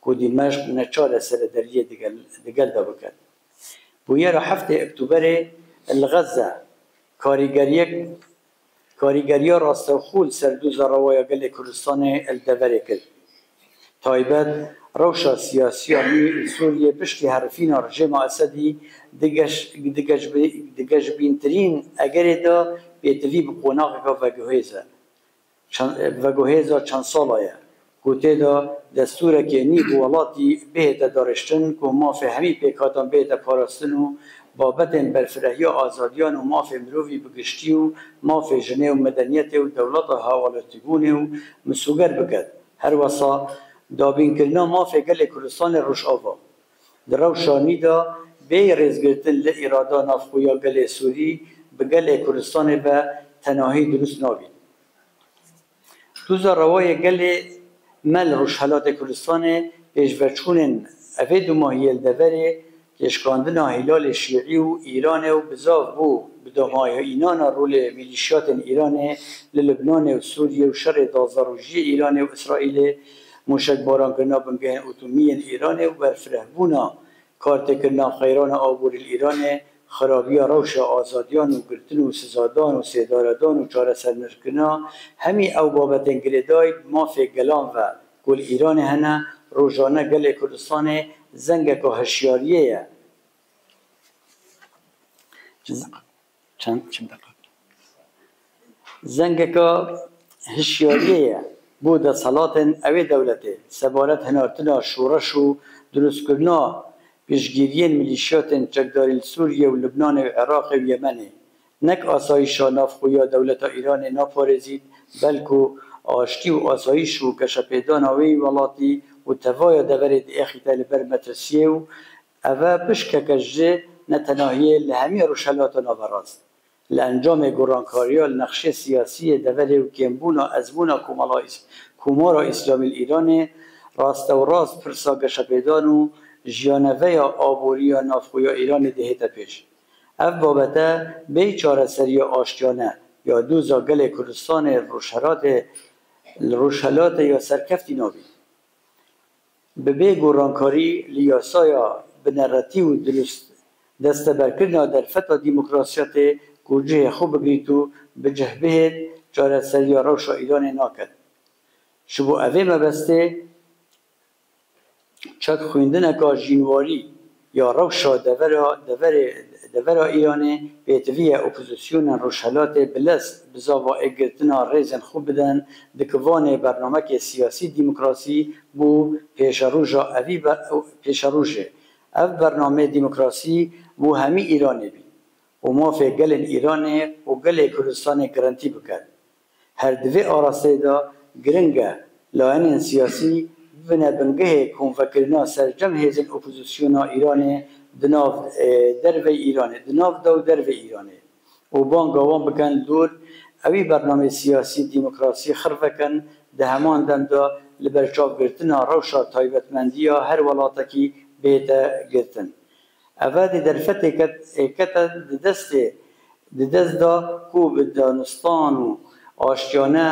ku Dîmeşq neçar e serederiyê digel, digel de biket. Bûyera heftê Oktoberê li Xezze karîgeriyek, karîgeriya rastewxo li ser doza rewaya gelê Kurdistanê li deverê kir. Taybet, rewşa siyasiya nû li Sûriyê piştî herifîna rejêma Esedî digej-, digejbi-, digejbîntirîn egerê de pêtivî bi qonaxeke veguhêz e. Çend, veguhêza çend sala ye ku tê de destûrekê nî bi welatî bihête darêştin ku mafê hemî pêkhatan bihête parastin û babetên berfirehiya azadiyan û mafê mirovî bi giştî û mafê jinê û medeniyetê û dewleta hawalotîbûnê û misoger biket. Her wesa dabînkirina mafê gelê Kurdistanê Rojava. Di rewşa nî de bêyî rêzgirtin li îrada navxwe ya gelê Sûrî bi gelê Kurdistanê ve tenahî dirust nabît. Doza rewayê gelê me li Rojhelatê Kurdistanê pêşveçûnên evê dumahiyê li deverê têşkandina Hîlalê Şîî û Îranê û bizav bû bi dumahînana rolê mîlîşyatên Îranê li Libnanê û Sûriyê û şerê duwazdeh rojî yê Îranê û Îsraîlê, mûşekbarankirina bingehên atomî yên Îranê û berfirehbûna kartêkirina qeyrana aborî li Îranê, xirabiya rewşa azadiyan û girtin û sizadan û sêdaredan û çaresernekirina hemî ew babetên girêdayî bi mafê gelan ve ku li Îranê hene, rojane gelê Kurdistanê zengeka hişyariyê ye. Çend, çend deqa. Zengeka hişyariyê ye bo desthilatên ewê dewletê sebaret hinartina şoreş û dirustkirina piştgiriyên milîşyatên çekdarî li Sûriyê û Libnanê û Iraqê û Yemenê. nek asayîşa navxwe ya dewleta Îranê naparêzît, belku aştî û asayîş û geşepêdana wê welatî û tevaya deverê diêxîte li ber metirsiyê û eve pişkeke ji netenahiyê li hemî Rojhelata Naverast. Li encamê gorankariya li nexşê siyasî yê deverê û kêmbûna ezmûna Komala Îs-, Komara Îslamî li Îranê, rastewrast pirsa geşepêdan û jiyaneveya aborî ya navxwe ya Îranê dihête pêş. Ev babete bêyî çareseriya aştiyane ya doza gelê Kurdistanê li Rojhelatê, li Rojhelatê ya serkeftî nabît. Bi bê gorankarî li yasaya bineretî û dirust desteberkirina derfeta demokrasiyetê ku cihê xwe bigirît û bi cih bihêt, çareseriya rewşa Îranê naket. Ji bo evê mebestê çek xwîndineka jînwarî ya rewşa devera, deverê, devera Îranê pêtivî ye opozisyonên Rojhelatê bi lez bi zava êkgirtina rêzên xwe bidin, di kivanê bernamekê siyasî demokrasî bo pêşeroja evî be-, pêşerojê. Ev bernameyê demokrasî bo hemî Îranê bî û mafê gelên Îranê û gelê Kurdistanê girintî biket. Her di vê arasteyê de giring e layînên siyasî bibine bingehê komvekirina sercem hêzên opozisyona Îranê di nav, e, derveyî Îranê, di nav de û derveyî Îranê û banga wan bikin li dor ewî bernameyê siyasî demokrasî xirvekin, di heman dem de li ber çavgirtina rewşa taybetmendiya her welatekî bihête girtin. Eve di derfetê ket-, ê kete di destê, di dest de ku bi danistan û aştiyane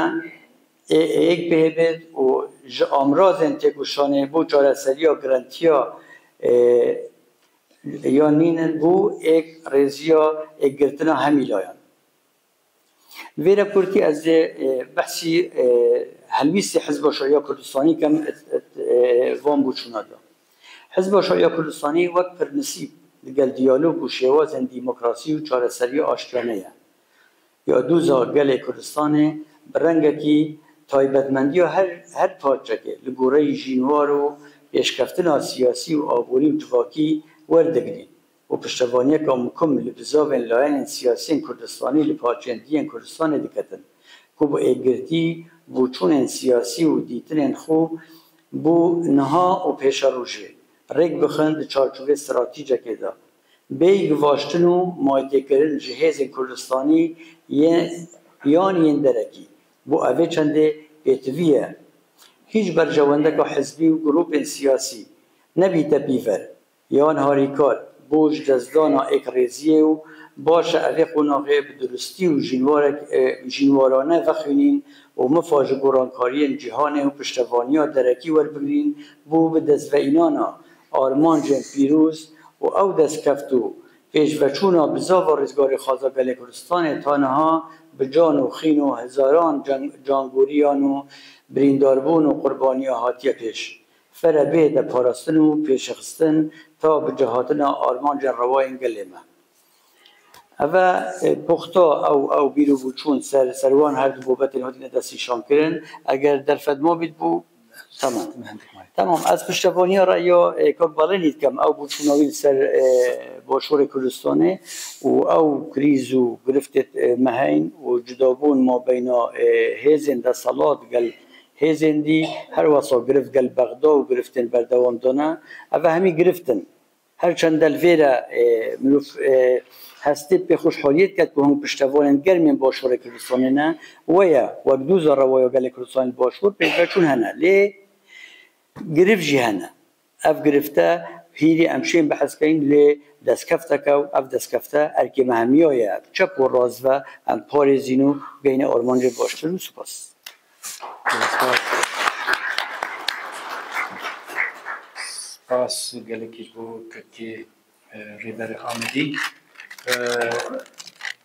ê, ê êk bihêbêt û ji amrazên têkoşanê bo çareseriya girantiya, ê, ya nînin bo êk rêziya êkgirtina hemî layan. Vêre kurtî ez ê, e, behsî, e, helwîstê Hizba Şariya Kurdistanî kem, e, e, van boçûna de. Hizba Şariya Kurdistanî wek pirsîp digel diyalog û şêwazên demokrasî û çareseriya aştiyane ye. Ya doza gelê Kurdistanê bi rengekî taybetmendiya her, her parçekê li goreyî jînwar û pêşkeftina siyasî û aborî û civakî werdigirî û piştevaniyeke mukim li bizavên layînên siyasî yên Kurdistanî li parçeyên dî yên Kurdistanê diketin ku bi êkgirtî, boçûnên siyasî û dîtinên xwe bo niha û pêşerojê rêk bixin di çarçovê stratejekê de. Bêyî givaştin û mayîtêkirin ji hêzên Kurdistanî yê-, yan yên derekî bo evê çendê pêtivî ye. Hîç berjewendeka hizbî û grûpên siyasî nebîte pîver yan harîkar bo ji destdana êkrêziyê û baş e evê qonaxê bi durustî û jînwarek, e, jînwarane vexwînîn û mifa ji gorankariyên cîhanê û piştevaniya derekî werbigirîn bo bi destveînana armancên pîroz û ew destkeft û pêşveçûna bizava rizgarê xwaza gelê Kurdistanê ta niha bi can û xîn û hezaran can-, cangoriyan û birîndarbûn û qurbaniya hatiye pêş. Fere bihête parastin û pêşxistin ta bi cihatina armancên rewayên gelê me. Eve, e, puxta ew, ew bîr û boçûn ser, ser wan her du babetên hatine destnîşankirin. Eger derfet mabît bû, tamam. Tamam, ez piştevaniya reya, e, kak Balenî dikim, ew boçûna wî li ser, e, Başûrê Kurdistanê û ew krîz û giriftê, e, me heyn û cudabûn mabeyna, e, hêzên desthilat gel hêzên dî, her wesa girift gel Bexda û giriftên berdewam dane, ev hemî girift in. Her çend li vê re, e, mirov, e, hestê pê xweşhaliyê diket ku hûn piştevanên germên Başûrê Kurdistanê ne, we ye, wek doza rewaya gelê Kurdistanê li Başûr pêşveçûn hene. Lê girift jî hene. Ev girifte hîrî em şên behs keyin lê destkefteke û ev destkefte erkê me hemiya ye. Çep û rast ve em parêzîn û bigihîne armancên baştir û spas. Spas gelekî ji bo kekê, e, Rêber Amedî. E,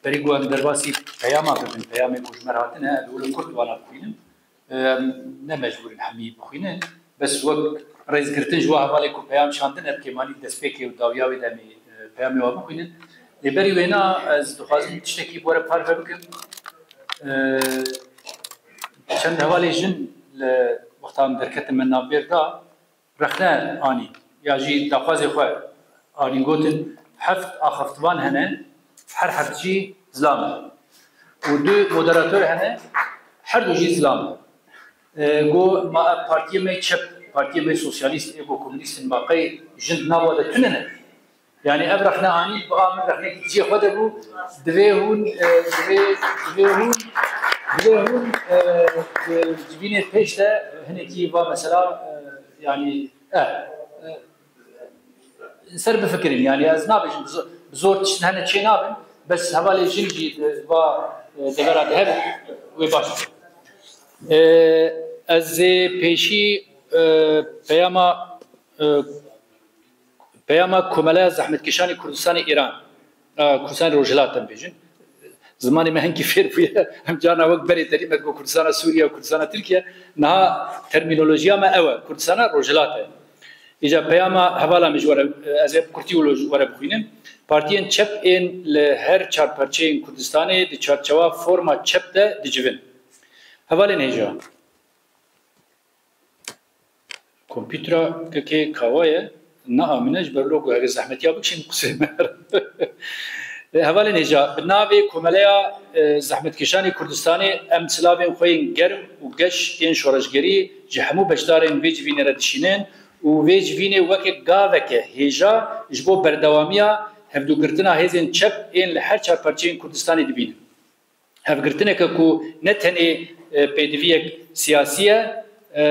berî ku em derbasî peyama bibin, peyamê ku ji me re hatine, ez li wir kurt wana bixwînim. Em ne mecbûr in hemî bixwînin. Bes wek rêzgirtin ji wan hevalên ku peyam şandin, ev kêmanî destpêkê û dawiya wê demê, e, peyamê wan bixwînin. Lê berî wêna ez dixwazim tiştekî bi we re parve bikim. E, çend hevalê jin li wexta em derketin me navbêr da, rexne anî ya jî daxwazê xwe anîn, gotin heft axaftivan hene, her heft jî Zilam e. Û du moderator hene, her du jî zilam e. E, go ma ev partiyê me çep, partiyê me sosyalîst, ê go komûnîst in, ma qey jin di nav wa de tune ne? Yani ev rexne anî, bi a min rexnekî cihê xwe de bû, divê hûn, e, divê, divê hûn, divê hûn, e, di civînê pêş de hinekî va mesela, e, yani, e, e, ser bifikirin. Yani ez nabêjim, bi zo-, bi zor tiştin hene çê nabin, bes hevalê jin jî di va, e, devera de hebe, wê baş be. E, ez ê pêşî, e, peyama, e, peyama Komeleya Zehmetkeşanê Kurdistanê Îran, a, Kurdistanê Rojhilat em bêjin. Zimanê me hinkî fêr bûye. Em carna wek berê derî me digot Kurdistana Sûriye û Kurdistana Tirkiye. Niha termînolojiya me ew e, Kurdistana Rojhilat e. Îca peyama hevala min ji were, ez ê bi kurtî wilo ji were bixwînim. Partiyên çep ên li her çar perçeyên Kurdistanê di çarçewa forma çep de dicivin. Hevalên hêja. Kompîtera kekê kawa ye, ne amine ji ber wilo ku eger zehmetiya bikişîn qusê me. Hevalên hêja, bi navê Komeleya, e, Zehmetkeşanê Kurdistanê em silavên xwe yên germ û geş yên şoreşgerî ji hemû beşdarên vê civînê re dişînin û vê civînê weke gaveke hêja ji bo berdewamiya hevdûgirtina hêzên çep ên li her çar perçeyên Kurdistanê dibînin. Hevgirtineke ku ne tenê, e, pêdiviyek siyasî ye, e,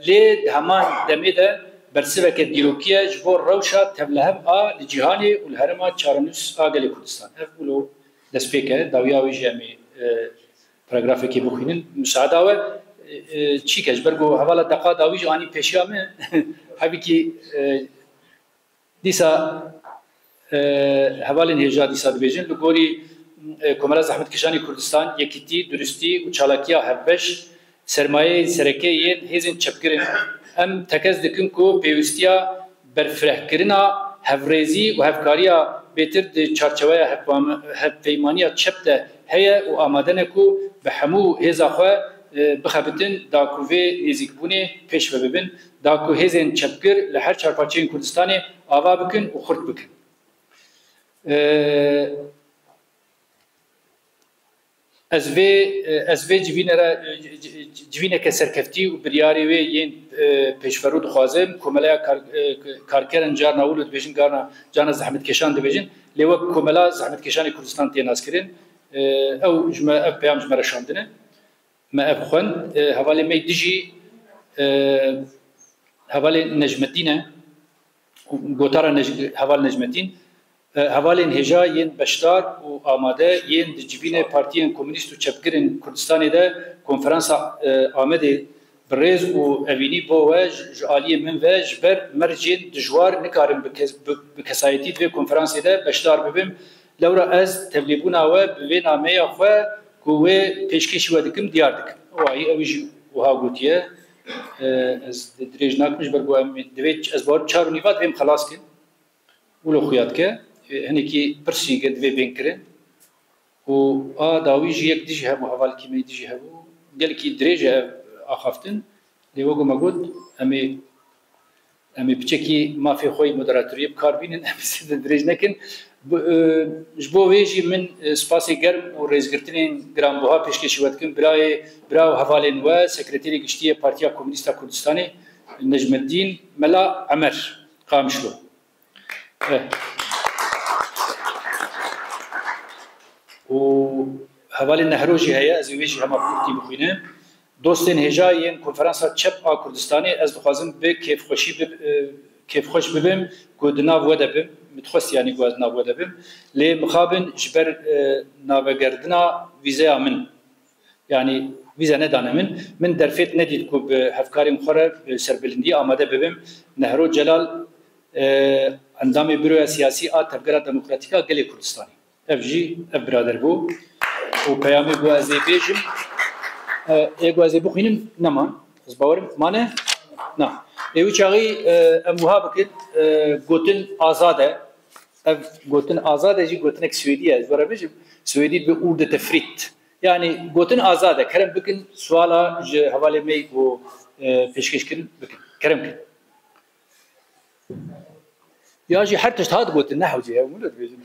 lê di heman demê de bersiveke dîrokî ye ji bo rewşa tevlihev a li cîhanê û li herêma çarenûs a gelê Kurdistan. Ev wilo destpêk e, dawiya wê jî em ê, e, paragrafekê bixwînin. Misaada we, e, e, çîke ji ber ku hevala deqa dawî jî anî pêşiya min, hevîkî, e, Dîsa, e, hevalên hêja dîsa dibêjin, li gorî, e, Komela Zehmetkeşanê Kurdistan, yekîtî, durustî û çalakiya hevbeş, sermayeyên sereke yên hêzên çepgir in. Em tekez dikin ku pêwîstiya berfirehkirina hevrêzî û hevkariya bêtir di çarçeweya hevpam-, hevpeymaniya çep de heye û amade ne ku bi hemû hêza xwe, e, bixebitin, da ku vê nêzîkbûnê pêş ve bibin, da ku hêzên çepgir li her çar parçeyên Kurdistanê ava bikin û xurt bikin. E, ez vê, e, ez vê civîne re, e, c-, c-, civîneke serkeftî û biryarê wê yên, e, pêşverû dixwazim. Komeleya Kar-, e, Karkeran carna wilo dibêjin, carna, carna zehmetkeşan dibêjin. Lê wek Komela Zehmetkeşanê Kurdistan tê naskirin. E, ew ji me, ev peyam ji me re şandine. Me ev xwend. E, hevalê me dijî, e, hevalê Necmetîn e. Gotara Nec-, heval Necmetîn. E, hevalên hêja yên beşdar û amade yên di civînê partiyên komûnîst û çepgirên Kurdistanê de konferansa, e, Amedê bi rêz û evînî bo we ji, ji aliyê min ve ji ber mercên dijwar nikarim bi kes-, bi, bi kesayetî di vê konferansê de beşdar bibim. Lewra ez tevlîbûna we bi vê nameya xwe ku wê pêşkêşî we dikim diyar dikim. Wayî ew jî wiha gotiye. E, ez dirêj nakim ji ber ku em divê, ez bawer çar û nîva divê em xelas kin. Wilo xuya dike. E, hinekî pirs jî divê bên kirin. Û a dawî jî yek dijî hebû, hevalkî me dijî hebû. Gelekî dirêj e ev axaftin. Lê wek me got, em ê, em ê piçekî mafê xwe yî moderatoriyê bi kar bînin, em ê zêde dirêj nekin. Bi, e, ji bo vê jî min, e, spasê germ û rêzgirtinên giranbuha pêşkêşî we dikim. Birayê, bira û hevalên we, Sekreterê Giştî yê Partiya Komûnîst a Kurdistanê, Necmeddîn Mela Emer Qamişlo. Eh. Û hevalên Nehro jî heye, ez ê wê jî hema bi kurtî bixwînim. Dostên hêja yên Konferansa Çep a Kurdistanê, ez dixwazim bi kêfxweşî bib-, e, kêfxweş bibim ku di nav we de bim. Min dixwest, yanî, ku ez di nav we de bim. Lê mixabin ji ber, e, navegerdina vîzeya min. Yanî vîze nedane min. Min derfet nedît ku bi hevkarên xwe re bi serbilindî amade bibim. Nehro Celal, e, endamê Buroya Siyasî a Tevgera Demokratîk a Gelê Kurdistanê. Ev jî, ev birader bû. Û peyamê ku ez ê bêjim, e, ê ku ez ê bixwînim, neman. Ez bawerim, mane? Na. Ê wî çaxî, e, em wiha bikin, e, gotin azad e. Ev gotin azad e jî gotinek Swêdî ye. Ez were bêjim, Swêdî dibe Ordet är fritt. Yanî gotin azad e. Kerem bikin, suala ji hevalê me ku, e, pêşkêş kirin bikin. Kerem kin. Ya jî her tişt hat gotin, ne hewce ye, hûn dibêjin.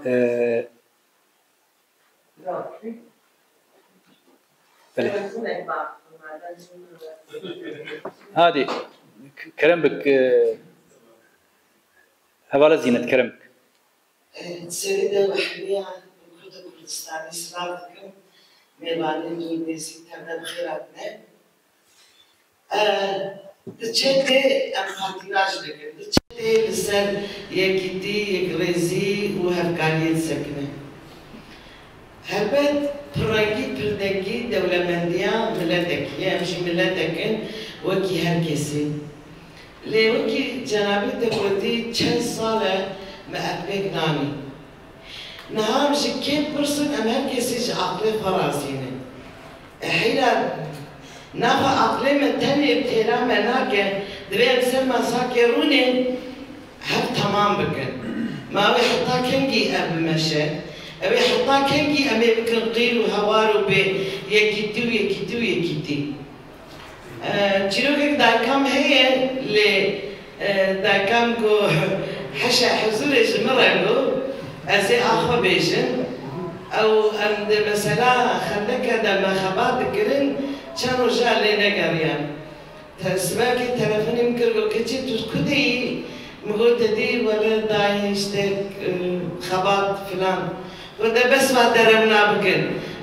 Ee, Belê. Hadî, k-, kerem bik, e, hevala Zînet, kerem bik. Serî de we hemiya Kurd û Kurdistanî silav dikim. Mêvanên dûr nêzîk tev de bi xêr hatine. E, di çetê em patinaj dikin. Di çetê li ser yekîtî, yekrêzî û hevkariyê disekine. Helbet pirrengî, pirdengî dewlemendiya miletekî ye. Em jî miletek in wekî her kesî. Lê wekî cenabê te gotî, çend sal e me epêk nanî. Niha em ji kê bipirsin, em her kesî ji aqilê xwe razî ne. E, heyra naxa aqilê me tenê têra me nake, divê em ser masakê rûnên hev temam bikin. Ma ew ê heta kengî ev bimeşe? Ew ê heta kengî em ê bikin qîr û hewar û bê yekîtî û yekîtî û yekîtî? E, çîrokek dayikam heye, lê, e, dayikam ku heşa huzûrê ji min re bû, ez ê a xwe bêjim. Ew, em di mesela xendeke de me xebat dikirin, çend roja lê negeriyan. Te, sibekê telefonê min kir, got, "Keçê, tu ji ku de yî?" Min got, "Te dî, wele dayê, işte, e, xebat filan." Got, "De bes va derewna bikin.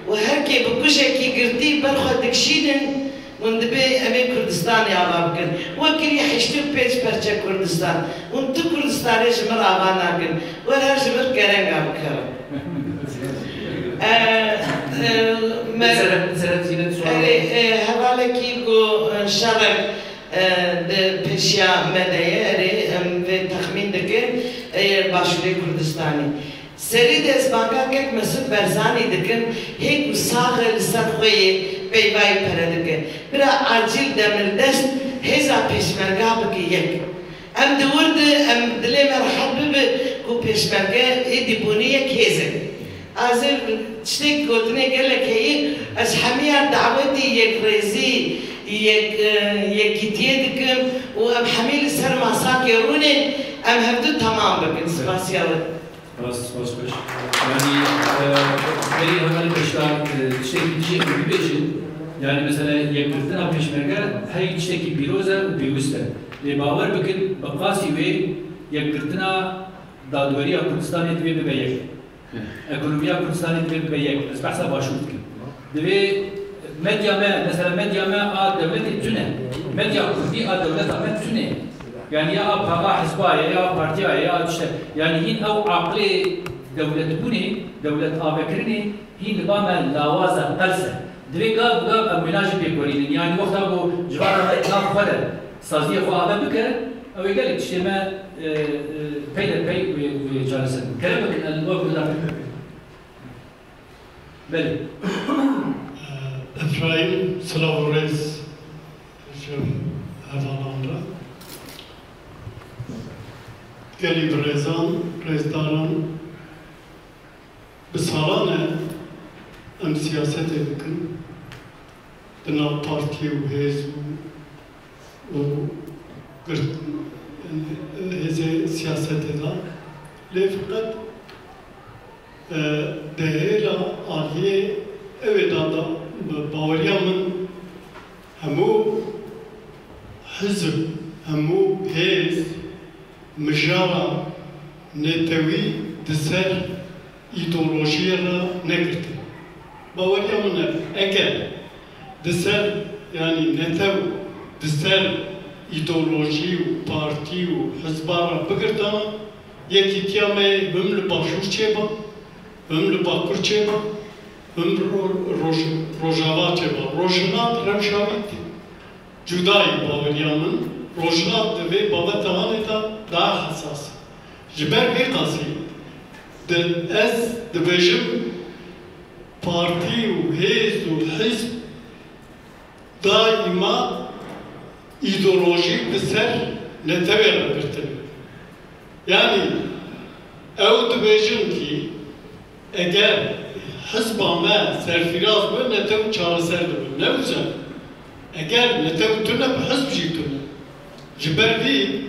Û her kê bi kujekî girtî ber xwe dikişînin, hûn dibê em ê Kurdistanê ava bikin. We kiriye heştê û pênc perçe Kurdistan. Hûn tu Kurdistanê ji min re ava nakin. Wer her ji vir kerenga bikerin." E, e, me-, Seref, Seref Zînet Sual. Erê, e, hevalekî ku, e, şerek, e, di pêşiya me de ye, erê, em vê texmîn dikin, e, Başûrê Kurdistanê. Serî de ez banga kek Mesûd Barzanî dikim, hê ku sax e, li ser xwe yê peyvayî pere dike. Bira Acîl Demirdest hêza pêşmerga bike yek. Em di wir de, em dilê me rehet bibe ku pêşmerge êdî bûne yek hêz e. Ez ê tiştek gotinê gelek heye, ez hemiya dawetî yekrêzî, yek, e, yekîtiyê dikim û em hemî li ser masakê rûnên, em hevdu temam bikin. Spasiya we. Rast, spas xweş. Yanî, e, berî hevalê beşdar, e, tiştekî dijî em bibêjin. Yanî mesela yekgirtina pêşmerge hey tiştekî pîroz e û pêwist e. Lê bawer bikin, bi qasî wê yekgirtina dadweriya Kurdistanê divê bibe yek. Ekonomiya Kurdistanê divê bibe yek. Ez behsa Başûr dikim. Divê medya me, mesela medya me a dewletê tune. Medya kurdî a dewleta me tune. Yani ya a pa-, a hizba ye, ya a partiya ye, ya a tişte. Yani hîn ew aqilê dewletbûnê, dewlet avekirinê hîn li ba me lawaz e, qels e. Divê gav bi gav em wêna jî pêk werînin. Yani wexta ku civaka me nav xwe de saziyê xwe ame bike, ew ê gelek tiştê me, e, e, pey de pey wê, wê çareser bin. Kerem bikin, el wek wila. Belê. Efraîm, silav û rêz ji hevalan re. Gelî birêzan, rêzdaran, bi salan e em siyasetê dikin. Di nav partî û hêz û, û girt-, hêzê siyasetê de. Lê fiqet, e, dehêla aliyê ew ê da, da, baweriya min hemû hizb, hemû hêz, mijara netewî di ser îdeolojiyê re negirtin. Baweriya min e, eger di ser, yanî netew di ser îdeolojî û partî û hizba re bigirtana, yekîtiya me yê him li Başûr çêba, him li Bakur çêba, him li Ro-, Roj-, Rojava çêba. Rojhilat rewşa wî Cudayî baweriya min, Rojhilat di vê babeta hanê de daha hesas e. Ji ber vê qasî di, ez dibêjim, partî û hêz û hizb daîma îdeolojî bi ser netewê re girtin. Yanî ew dibêjin kî eger hizba me serfiraz bi, netew çareser dibe. Ne wisa? Eger netew tune, bi hizb jî tune. Ji ber vî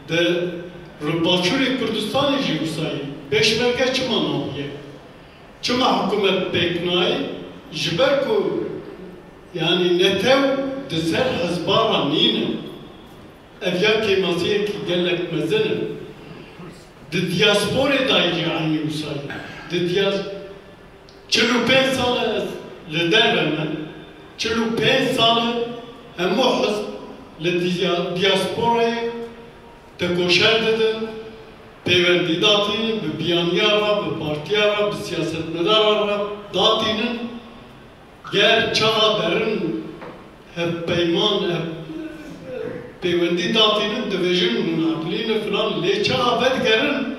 di Rojbaşûrê Kurdistanê jî wisa ye. Pêşmerge çima nawiye? Çima hikûmet pêk nayê? Ji ber ku, yanî, netew di ser hizba re nîne. Ev ya kêmasiyekî gelek mezin e. Di diasporê de jî eynî wisa ye. Di dias-, çil û pênc sal e ez li derve me. Çil û pênc sal e hemû hizb li dia-, diasporayê tekoşer didin, pêwendî datînin, bi biyaniya re, bi partiya re, bi siyasetmedara re datînin. Ger çaxa derin hevpeyman, hev-, pêwendî datînin, dibêjin hûn aqilî ne filan, lê çaxa vedigerin,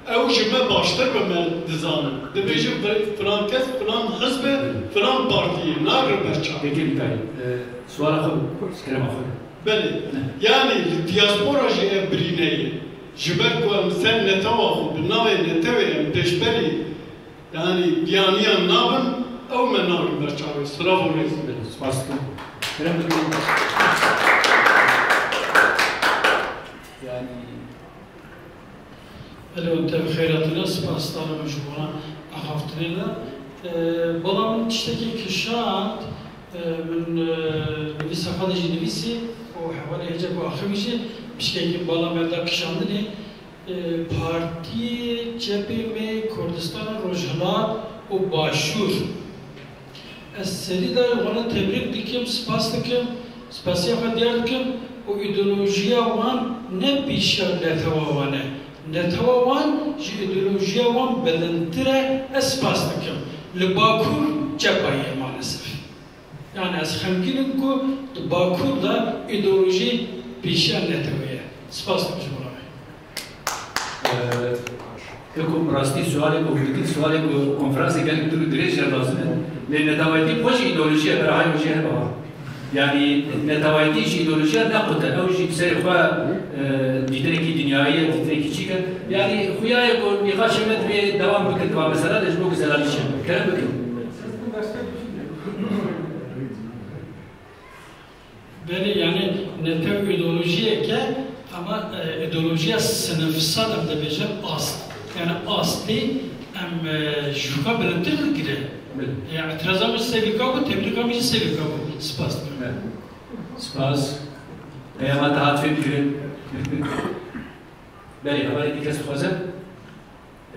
ew ji me baştir bi me dizanin. Dibêjin, "Filan kes, filan hizbe, filan partiyê, nagrin ber çav." Peki, Mikail, e, suala xwe, kerema xwe. Belê. Ne. Yanî li diaspora jî ev birîne ye. Ji ber ku em ser netewa xwe, bi navê netewê em pêşberî Yanî biyaniyan nabin, ew me nabin ber çavê. Silav û rêz. Belê, spas dikim. Kerem bikin. Yanî Elo, te bi xêr hatine, spas dane min ji bo axaftinê de. Ee, bala min tiştekî kişand, ee, min, ee, nivîsa xwe de jî nivîsî û hevalê hêja ku axivî jî pişkekî bala me da kişandinê. Partiyê cepê me Kurdistana Rojhilat û Başûr. Ez serî de wana tebrîk dikim, spas dikim, spasiya xwe diyar dikim û îdeolojiya wan ne pêşiya netewa wan e. Netewa wan ji îdeolojiya wan bilindtir e, ez spas dikim. Li Bakur cepayê ye maalesef. Yani ez xemgîn im ku di Bakur de îdeolojî pêşiya netewê ye. Spas dikim ji bo me. Ee, Hikum rastî sualê ku hûn dikin, sualê ku konferansê gelek dûr û dirêj ye lazim e. Lê netewayîtî xwe jî îdeolojî ye, berahayê xwe jî hebe ha. Yani netewayîtî jî îdeolojî ye, ne qut e. Ew jî bi serê xwe, e, dîtinekî dinyayî ye, dîtinekî çîk e. Yani xuya ye ku nîqaşê me divê dewam bikin, di va mesela de ji bo ku zelalî çêbe. Kerem bikin. Belê, yani netew îdeolojiyek e, ama, e, îdeolojiya sinifsal em dibêjin ast. Yani astî em, e, ji xwe bilintir digire. Belê. E, îtiraza min ji sevîka bû, tebrîka min ji sevîka bû. Spas dikim. Belê. Spas. Peyama te hat fêmkirin. Belê, hevalê dî kes dixwaze?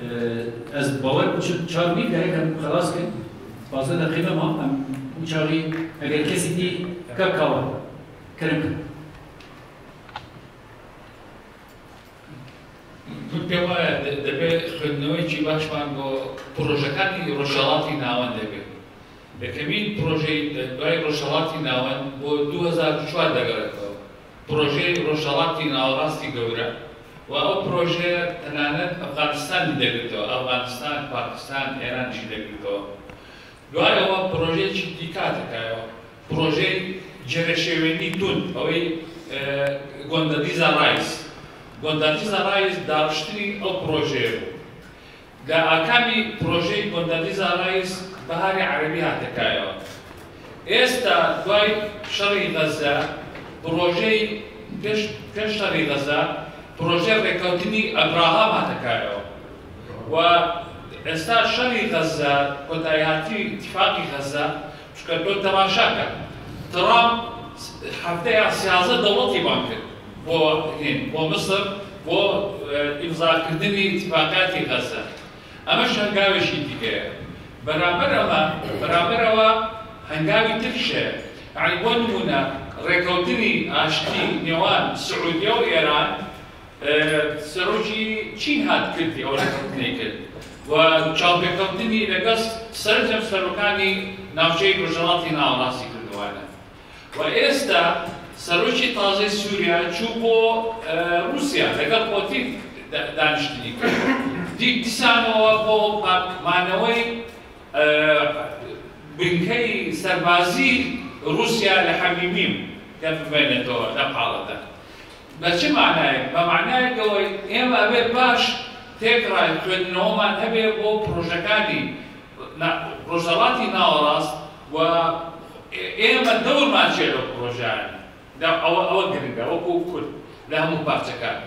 Ee, ez bawer bikim çar mîl gerek em xelas kin. Pazdeh deqîqe me ma, em û çaxî eger kesî dî kek kawa. Kerem kin. Min pê waya de-, debe xwendinewekî baş man bo projekanî Rojhelatî Navend debe. Yekemîn projeyê di duayê Rojhelatî Navend bo du hezar û çar de gerek bo. Projeyê Rojhelatî Nawerastî gewre û ew proje tenanet Efxanistanî de girtiyo, Efxanistan, Pakistan, Êran jî de girtiyo. Duayê we projeyekî dîka tekayo. Projeyê Cereşêwênî Tund, ew ê, e, Gondedîza Reis. Gondedîza Reis dariştinî ew projeyê bû. Di akamî projeyê Gondedîza Reis Biharê Erebî hate kayawa. Êsta duay şerê Xezze, projeyê pêş, pêş şerê Xezze, projeyê rêkewtinî Ebraham hate kayawa. Û êsta şerê Xezze, kotayîhatî îtîfaqî Xezze, Çunke tu temaşa ke, Trump hefteya siyazde dewletî ban kir bo hîn, bo Misir, bo, e, îmzakirdinî îtîfaqiyatî Xezze. Emeş hengavê jî dîke ye. Beraber ema, beraber ewa hengavî tirkî ye. Yanî bo nimûne rêkewtinî aştî nêwan Siûdiye û Êran, E, serokî Çîn hat girtî, ew rêkewtinê kir. Û çavpêkewtinî legel sercem serokanî navçeyê Rojhelatî Nawerastî kirdiwane. Û êsta serokî tazê Sûriye çû bo, e, Rûsya, legel Putin de-, daniştinî kir. Dî dîsan ew bo paqmanewey E, binkeyî serbazî Rûsya li Hemîmîm ke bimêne to ne pale de. Bi çi manayê? Bi manayê ke ê-, ême eve baş têk rayê xwendinewman hebe bo projekanî na-, Rojhelatî Nawerast û ئێمە دەورمان چیە لەو پرۆژانە؟ دا ئەوە، ئەوە گرنگە، وەکو کورد لە هەموو پارچەکان.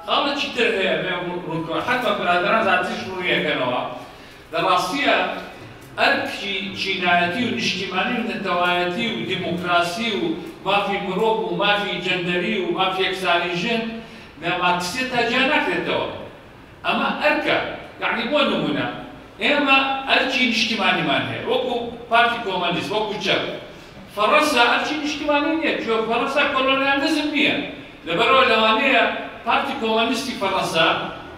خاڵێکی تر هەیە، بێ ڕوون-، ڕوونکە-، حتمە برادران زیاتریش ڕوونیەکەنەوە. لە ڕاستیە ئەرکی چینایەتی و نیشتیمانی و نەتەوایەتی و دیموکراسی و مافی مرۆڤ و مافی جەندەری و مافی یەکسانی ژن لە مارکسیەتا جیا ناکرێتەوە. ئەمە ئەرکە. یعنی، بۆ نمونە، ئێمە ئەرکی نیشتیمانیمان هەیە، وەکو پارتی کۆمەنیست، وەکو چەپ. فەڕەنسا ئەرکی نیشتیمانی نییە، چونکە فەڕەنسا کۆلۆنیالیزم نییە. لەبەرەوە لەوانەیە پارتی کۆمەنیستی فەڕەنسا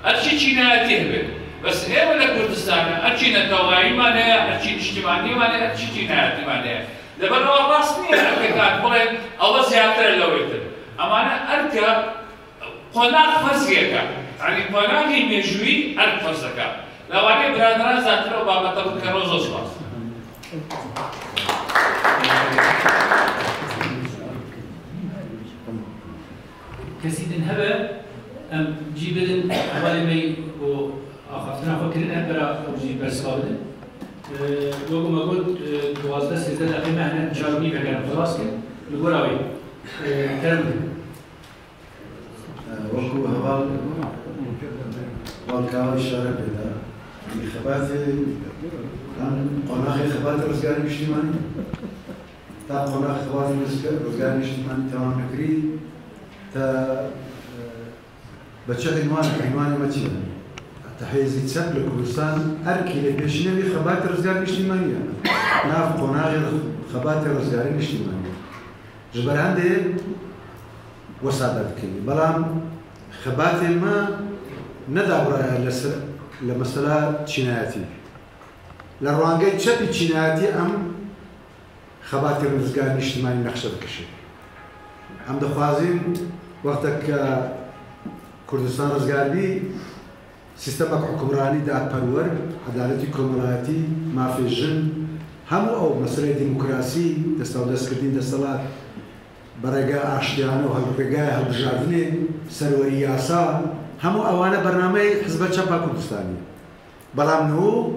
ئەرکی چینایەتی هەبێت. بەس ئێمە لە کوردستانە ئەرکی نەتەواییمان هەیە، ئەرکی نیشتیمانیمان هەیە، ئەرکی چینایەتیمان هەیە. لەبەرەوە ڕاست نییە ئەرکەکان بڵێن ئەوە زیاترە لەوەی تر. ئەمانە ئەرکە قۆناغ فەرزیەکە، یعنی قۆناغی مێژووی ئەرک فەرزەکە. لەوانەیە برادران زیاتر ئەو بابەتە بکەنەوە. زۆر سپاس. کەسی din hebe, em cî bidin hevalê me û axaftina xwe kirin, hep bera ew jî bersiva bidin. Ee, wek me got, e, duwazdeh sêzdeh deqê me hene çar û nîvek herin xilas kirin. Li gora wê, e, kerem bikin. Wekî heval, heval Kawa îşare pê da, xebatê, em qonaxê xebatê rizgarê niştîmanî, ta qonaxê xebatê rizga-, rizgarê niştîmanî temam bikirî, te, e, bi çi înwan, înwanê me çi ye? Te hêzî çep li Kurdistan erkî lê pêşînê wî xebatê rizgarê niştîmanî ye. Nav qonaxê xebatê rizgarê niştîmanî ye. Ji ber hindê wesa derdikevî. Belam xebatê me ne dabûra ye li ser, li mesela çînayetî. Li rengê çepî çînayetî em xebatê rizgarî niştîmanî nexşe dikişin. Em dixwazin wextek ke Kurdistan rizgar bî, sîstemek hukimranî, dadperwer, edaletî komelayetî, mafê jin, hemû ew meseleyê demokrasî, destawdestkirdin destelat, bi rêgeya aştiyane û hel-, rêgeya hilbijardinê, serwerî yasa, hemû ewane bernameyê Hizba Çepa Kurdistanî ye. Belam niho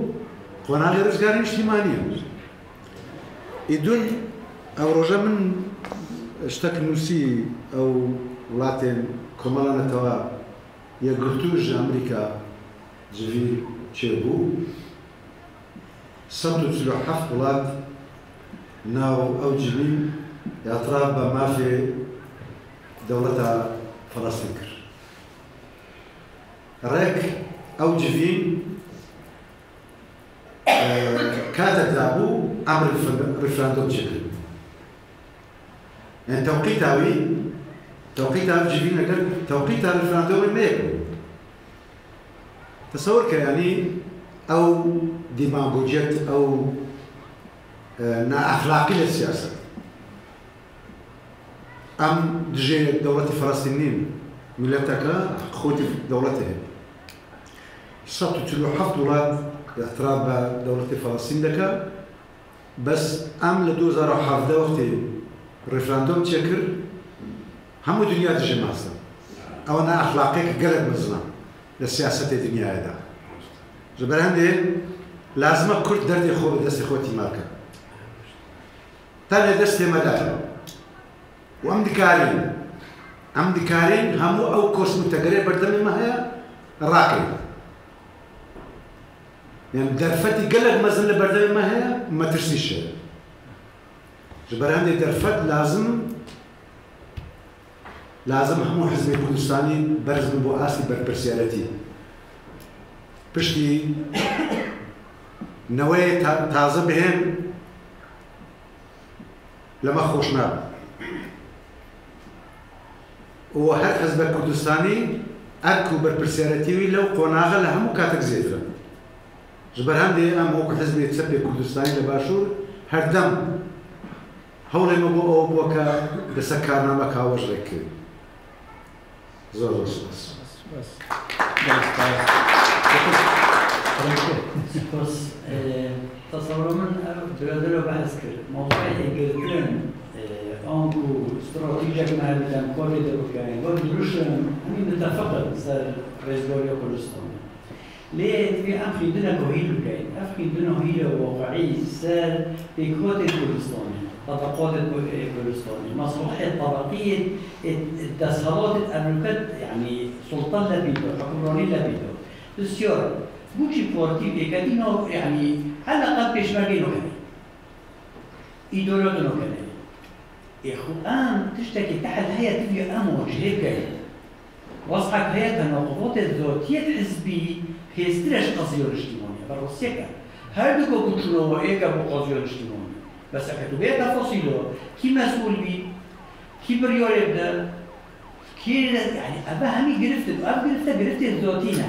qonaxê rizgarê niştîmanî ye. Îdun ew roje min tiştek nûsî, ew welatên Komela Netewa Yekgirtû ji Amerîka civî çêbû. Sed û çil û heft welat nav ew civîn îtiraf bi mafê dewleta Felestîn kir. Rêk ew civîn, e, katek dabû em refer-, referandum çêkin. Yani tewqîta wî, tewqîta ev civîn eger tewqîta referandumê me yek bû. Tesewir ke, yanî ew demagojiyet, ew, e, naexlaqî li siyaset. Em dijê dewletê Felestîn nîn. Mileteke xwedî dewletê heye. Sed û çil û heft welat îtiraf bi dewletê Felestîn dike. Bes em li du hezar û hevdeh wextê referandum çêkir, hemû dinya dijê me hestin. Ew ne exlaqek gelek mezin e li siyasetê dinyayê de. Ji ber hindê lazim e Kurd derdê xwe bi destê xwe tîmar ke. Tenê destê me de. Û em dikarin, em dikarin hemû ew kosmî tegerê berdemê me heye, rakin. Yani derfetî gelek mezin li berdemê me heye, metirsîş e. Ji ber hindê derfet lazim, lazim hemû hizbê Kurdistanî berz bin bo astî berpirsiyariyetî. Piştî neweyê ta-, taze bihên, li me xweş nabe. Û her hizbek Kurdistanî erk û berpirsiyariyetî wî lew qonaxe li hemû katek zêdir e. Ji ber hindê em wek hizbê çepê Kurdistanî li Başûr her dem hewlê me bo ew bû ke li ser karnameka we ji rê kirî. Zor zor spas. Spas. Spas. Spas. Ee, tasavvura min ev biradera behs kir. Mawqeyê girtin, ee, anku stratejiyek me hebe demkatê de bikerin. Wek dirûşin, hemî mitefiq in ser rêzgariya Kurdistanê. Lê divê em xwîndineke hîl bikeyin. Ev xwîndina hîl e waqiî ser pêkhatên Kurdistanê. Tabaqatê Ku-, ê Kurdistanê, meslahê tabaqiyê, ê, ê desthilatê evroket, yanî sultan lebîto, hukmranî lebîto. Pisyar, bûçî partî pêketî no, yanî heleqet pêşmergê nokene. Îdolot nokene. Ê xwe em tiştekî tehil heye, divê em wecihê bikeyin. Wez'ek heye tenaqubatê zotiyê hizbî hêstir e ji qeziyo niştimanî. Ev rastiyek e. Her du ku çûno we êk e bo qeziyo niştimanî. Bes eke tu bê tefasîlo, kî mesûl bî, kî biryarê bide, kî, yanî ev hemî girift in. Ev girifte, giriftên zotî ne.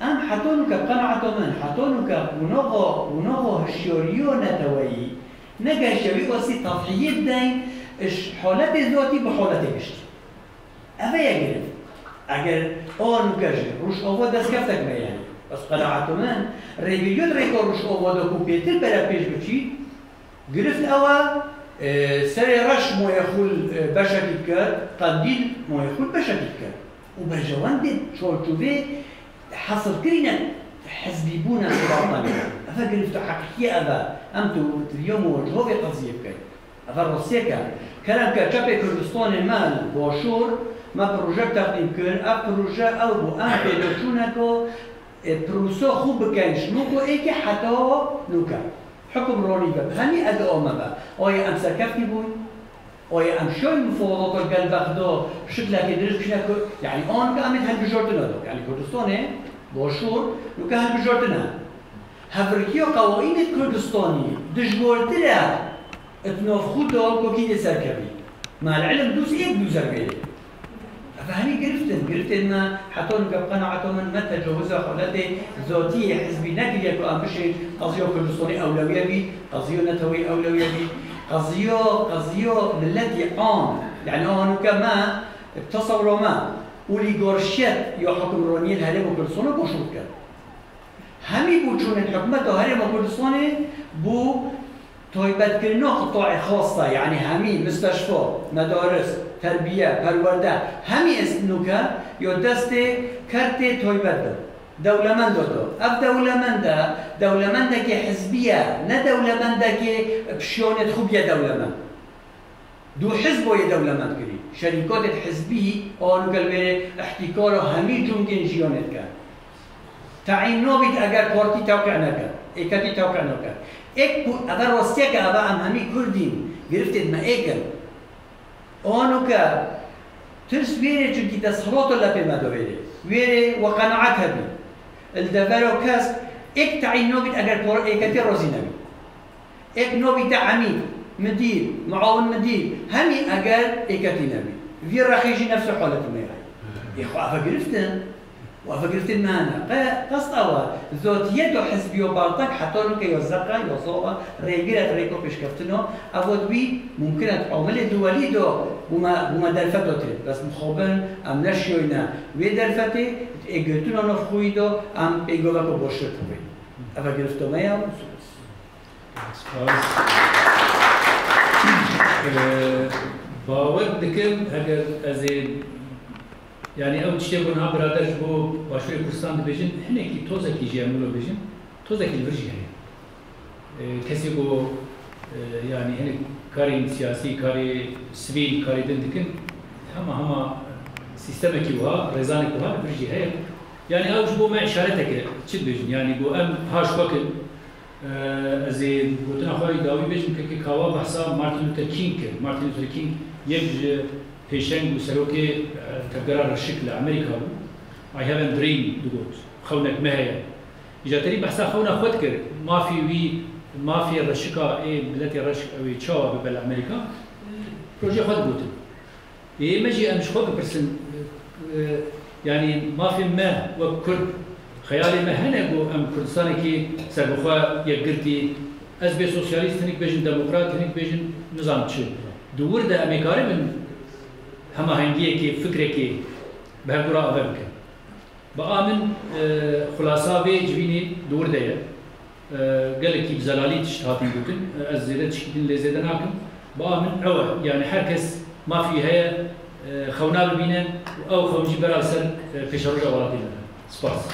Em heta nûke, bi qenaeta min, heta nûke winoxo, winoxo hişyariyo neteweyî negehiştiye wî wesî tedhiyê bideyn ji haletê zotî bi haletê giştî. Ev e ya girift. Eger a nûke jî Rojava destkeftek me ye. Bes qenaeta min, rêvîriyo di rêka Rojava de ku bêtir bere pêş biçî, girift ew e, e, Serê Reş moyê xwe li, e, beşekî dike, Qendîl moyê xwe li beşekî dike. Û berjewendê çarçovê hesilkirîne hizbîbûna Kurdan. Ev e girifta heqîqî ye ev e. Em tu, tu vîya mewcuho vê qeziyê bikeyn. Ev e rastiyek e. Kerem ke çepê Kurdistanê me li Başûr me projek teqdîm kir. Ev proje ew bû, em pêdaçûneko, e, prosa xwe bikeyn ji nûko êkê heta nûke. Hukmranî be, bi hemî edao me be. Aye em serkeftî bûn? Aye em şoy mufawedata gel Bexda şiklekê dirist bişîne ku, yanî an ke em ê di hilbijartina de, yanî Kurdistanê Başûr, nûke hilbijartine. Hevrikiya qewaînê Kurdistanî dijwartir e di nav xwe de ku kî dê serkevî. Mal ilim dûs êk dûzer bêrê. Ev hemî girift in. Giriftên me heta nûke bi qenaeta min me tecawiza haletê zotiyê hizbî nekiriye ku em bişên qeziya Kurdistanê ewlewiye bî, qeziya neteweyî ewlewiye bî, qeziya, qeziya miletî am. Yanî a nûke me, bi tesewira me, olîgarşiyet ya hukimraniyê li Herêma Kurdistanê başûr dike. Hemî boçûnên hikûmeta Herêma Kurdistanê bo taybetkirina qitaê xas de, yanî hemî misteşfa, medaris, terbiye, perwerde, hemî est nûke ya destê kertê taybet de, dewlemenda de. Ev dewlemend e, dewlemendekê hizbî ye, ne dewlemendekê bi şiyanê xwe bûye dewlemend. Du hizbo yê dewlemend kirî. Şerîkatên hizbî a nûke li wê rê îhtîkara hemî cûngên jiyanê dike. Tayîn nabît eger partî tewqî neke, êketî tewqî neke. Êk ku, ev e rastiyek e, ev e em hemî Kurd in, giriftên me êk in. A nûke tirs wê rê, çimkî desthilata lepê me de wê rê. Wê rê we qenaet hebî. Li devera kesk êk tayîn nabît eger par-, êketî razî nebî. Êk nabîte emîr, midîr, muawin midîr, hemî eger êketî nebî. Vî rexê jî nefsê haletî me ye. Ê xwe ev e girift in. Û ev e giriftên me hene. Qe-, qest ew e. Zotiyet û hizbiyo bartek heta nûke ya zeq e, ya zaf e, rêgir e di rêka pêşkeftina. Ev ot wî mumkin e di amilê duwelî de bûme, bûme derfeto tê. Bes mixabin em neşiyoyne wê derfetê, ê girtina navxweyî de em pêgoveka boştir bibîn. Ev e girifta me ye. Spas. Ee, bawer dikim, eger ez ê, yani ew tiştê ku niha birader ji bo Başûrê Kurdistan dibêjin, hinekî tozekî jî em wilo bêjin, tozekî li vir jî heye. Ee, kesê ku, e, yani hinek karên siyasî, karê sivîl, karê din dikin, hema hema sîstemekî wiha, rêzanek wiha li vir jî heye. Yani ew ji bo me îşareteke, çi dibêjin, yani ku em ha ji xwe kin, Eee, ez ê gotina xwe yê dawî bêjim, kekê Kawa behsa Martin Luther King kir. Martin Luther King yek ji pêşeng û serokê, eee, tevgera reşik li Amerîka bû. "I have a dream," digot. "Xewnek me heye." Îca terî behsa xewna xwe dikir. Mafê wî, mafê reşika ê miletê reşk ew ê çawa bibe li Amerîka? Projeyê xwe digotin. Ê me jî em ji xwe bipirsin, e, e, yanî mafên me wek Kurd, xeyalê me hene ku em Kurdistanekî serbixwe, yekgirtî, ez bê sosyalîst hinek bêjin, demokrat hinek bêjin, nizanim çi. Di wir de em ê karibin hemahengiyekê, fikrekê bi hevdû re ave bikin. Bi a min, e, xulasa vê civînê di wir de ye. E, gelekî bi zelalî tişt hatin gotin. E, ez zêde tişkî din lê zêde nakim. Bi a min ew e. Yani her kes mafî heye, e, xewna bibîne û ew xewn jî bera li ser, e, pêşeroja welatê me. Spas.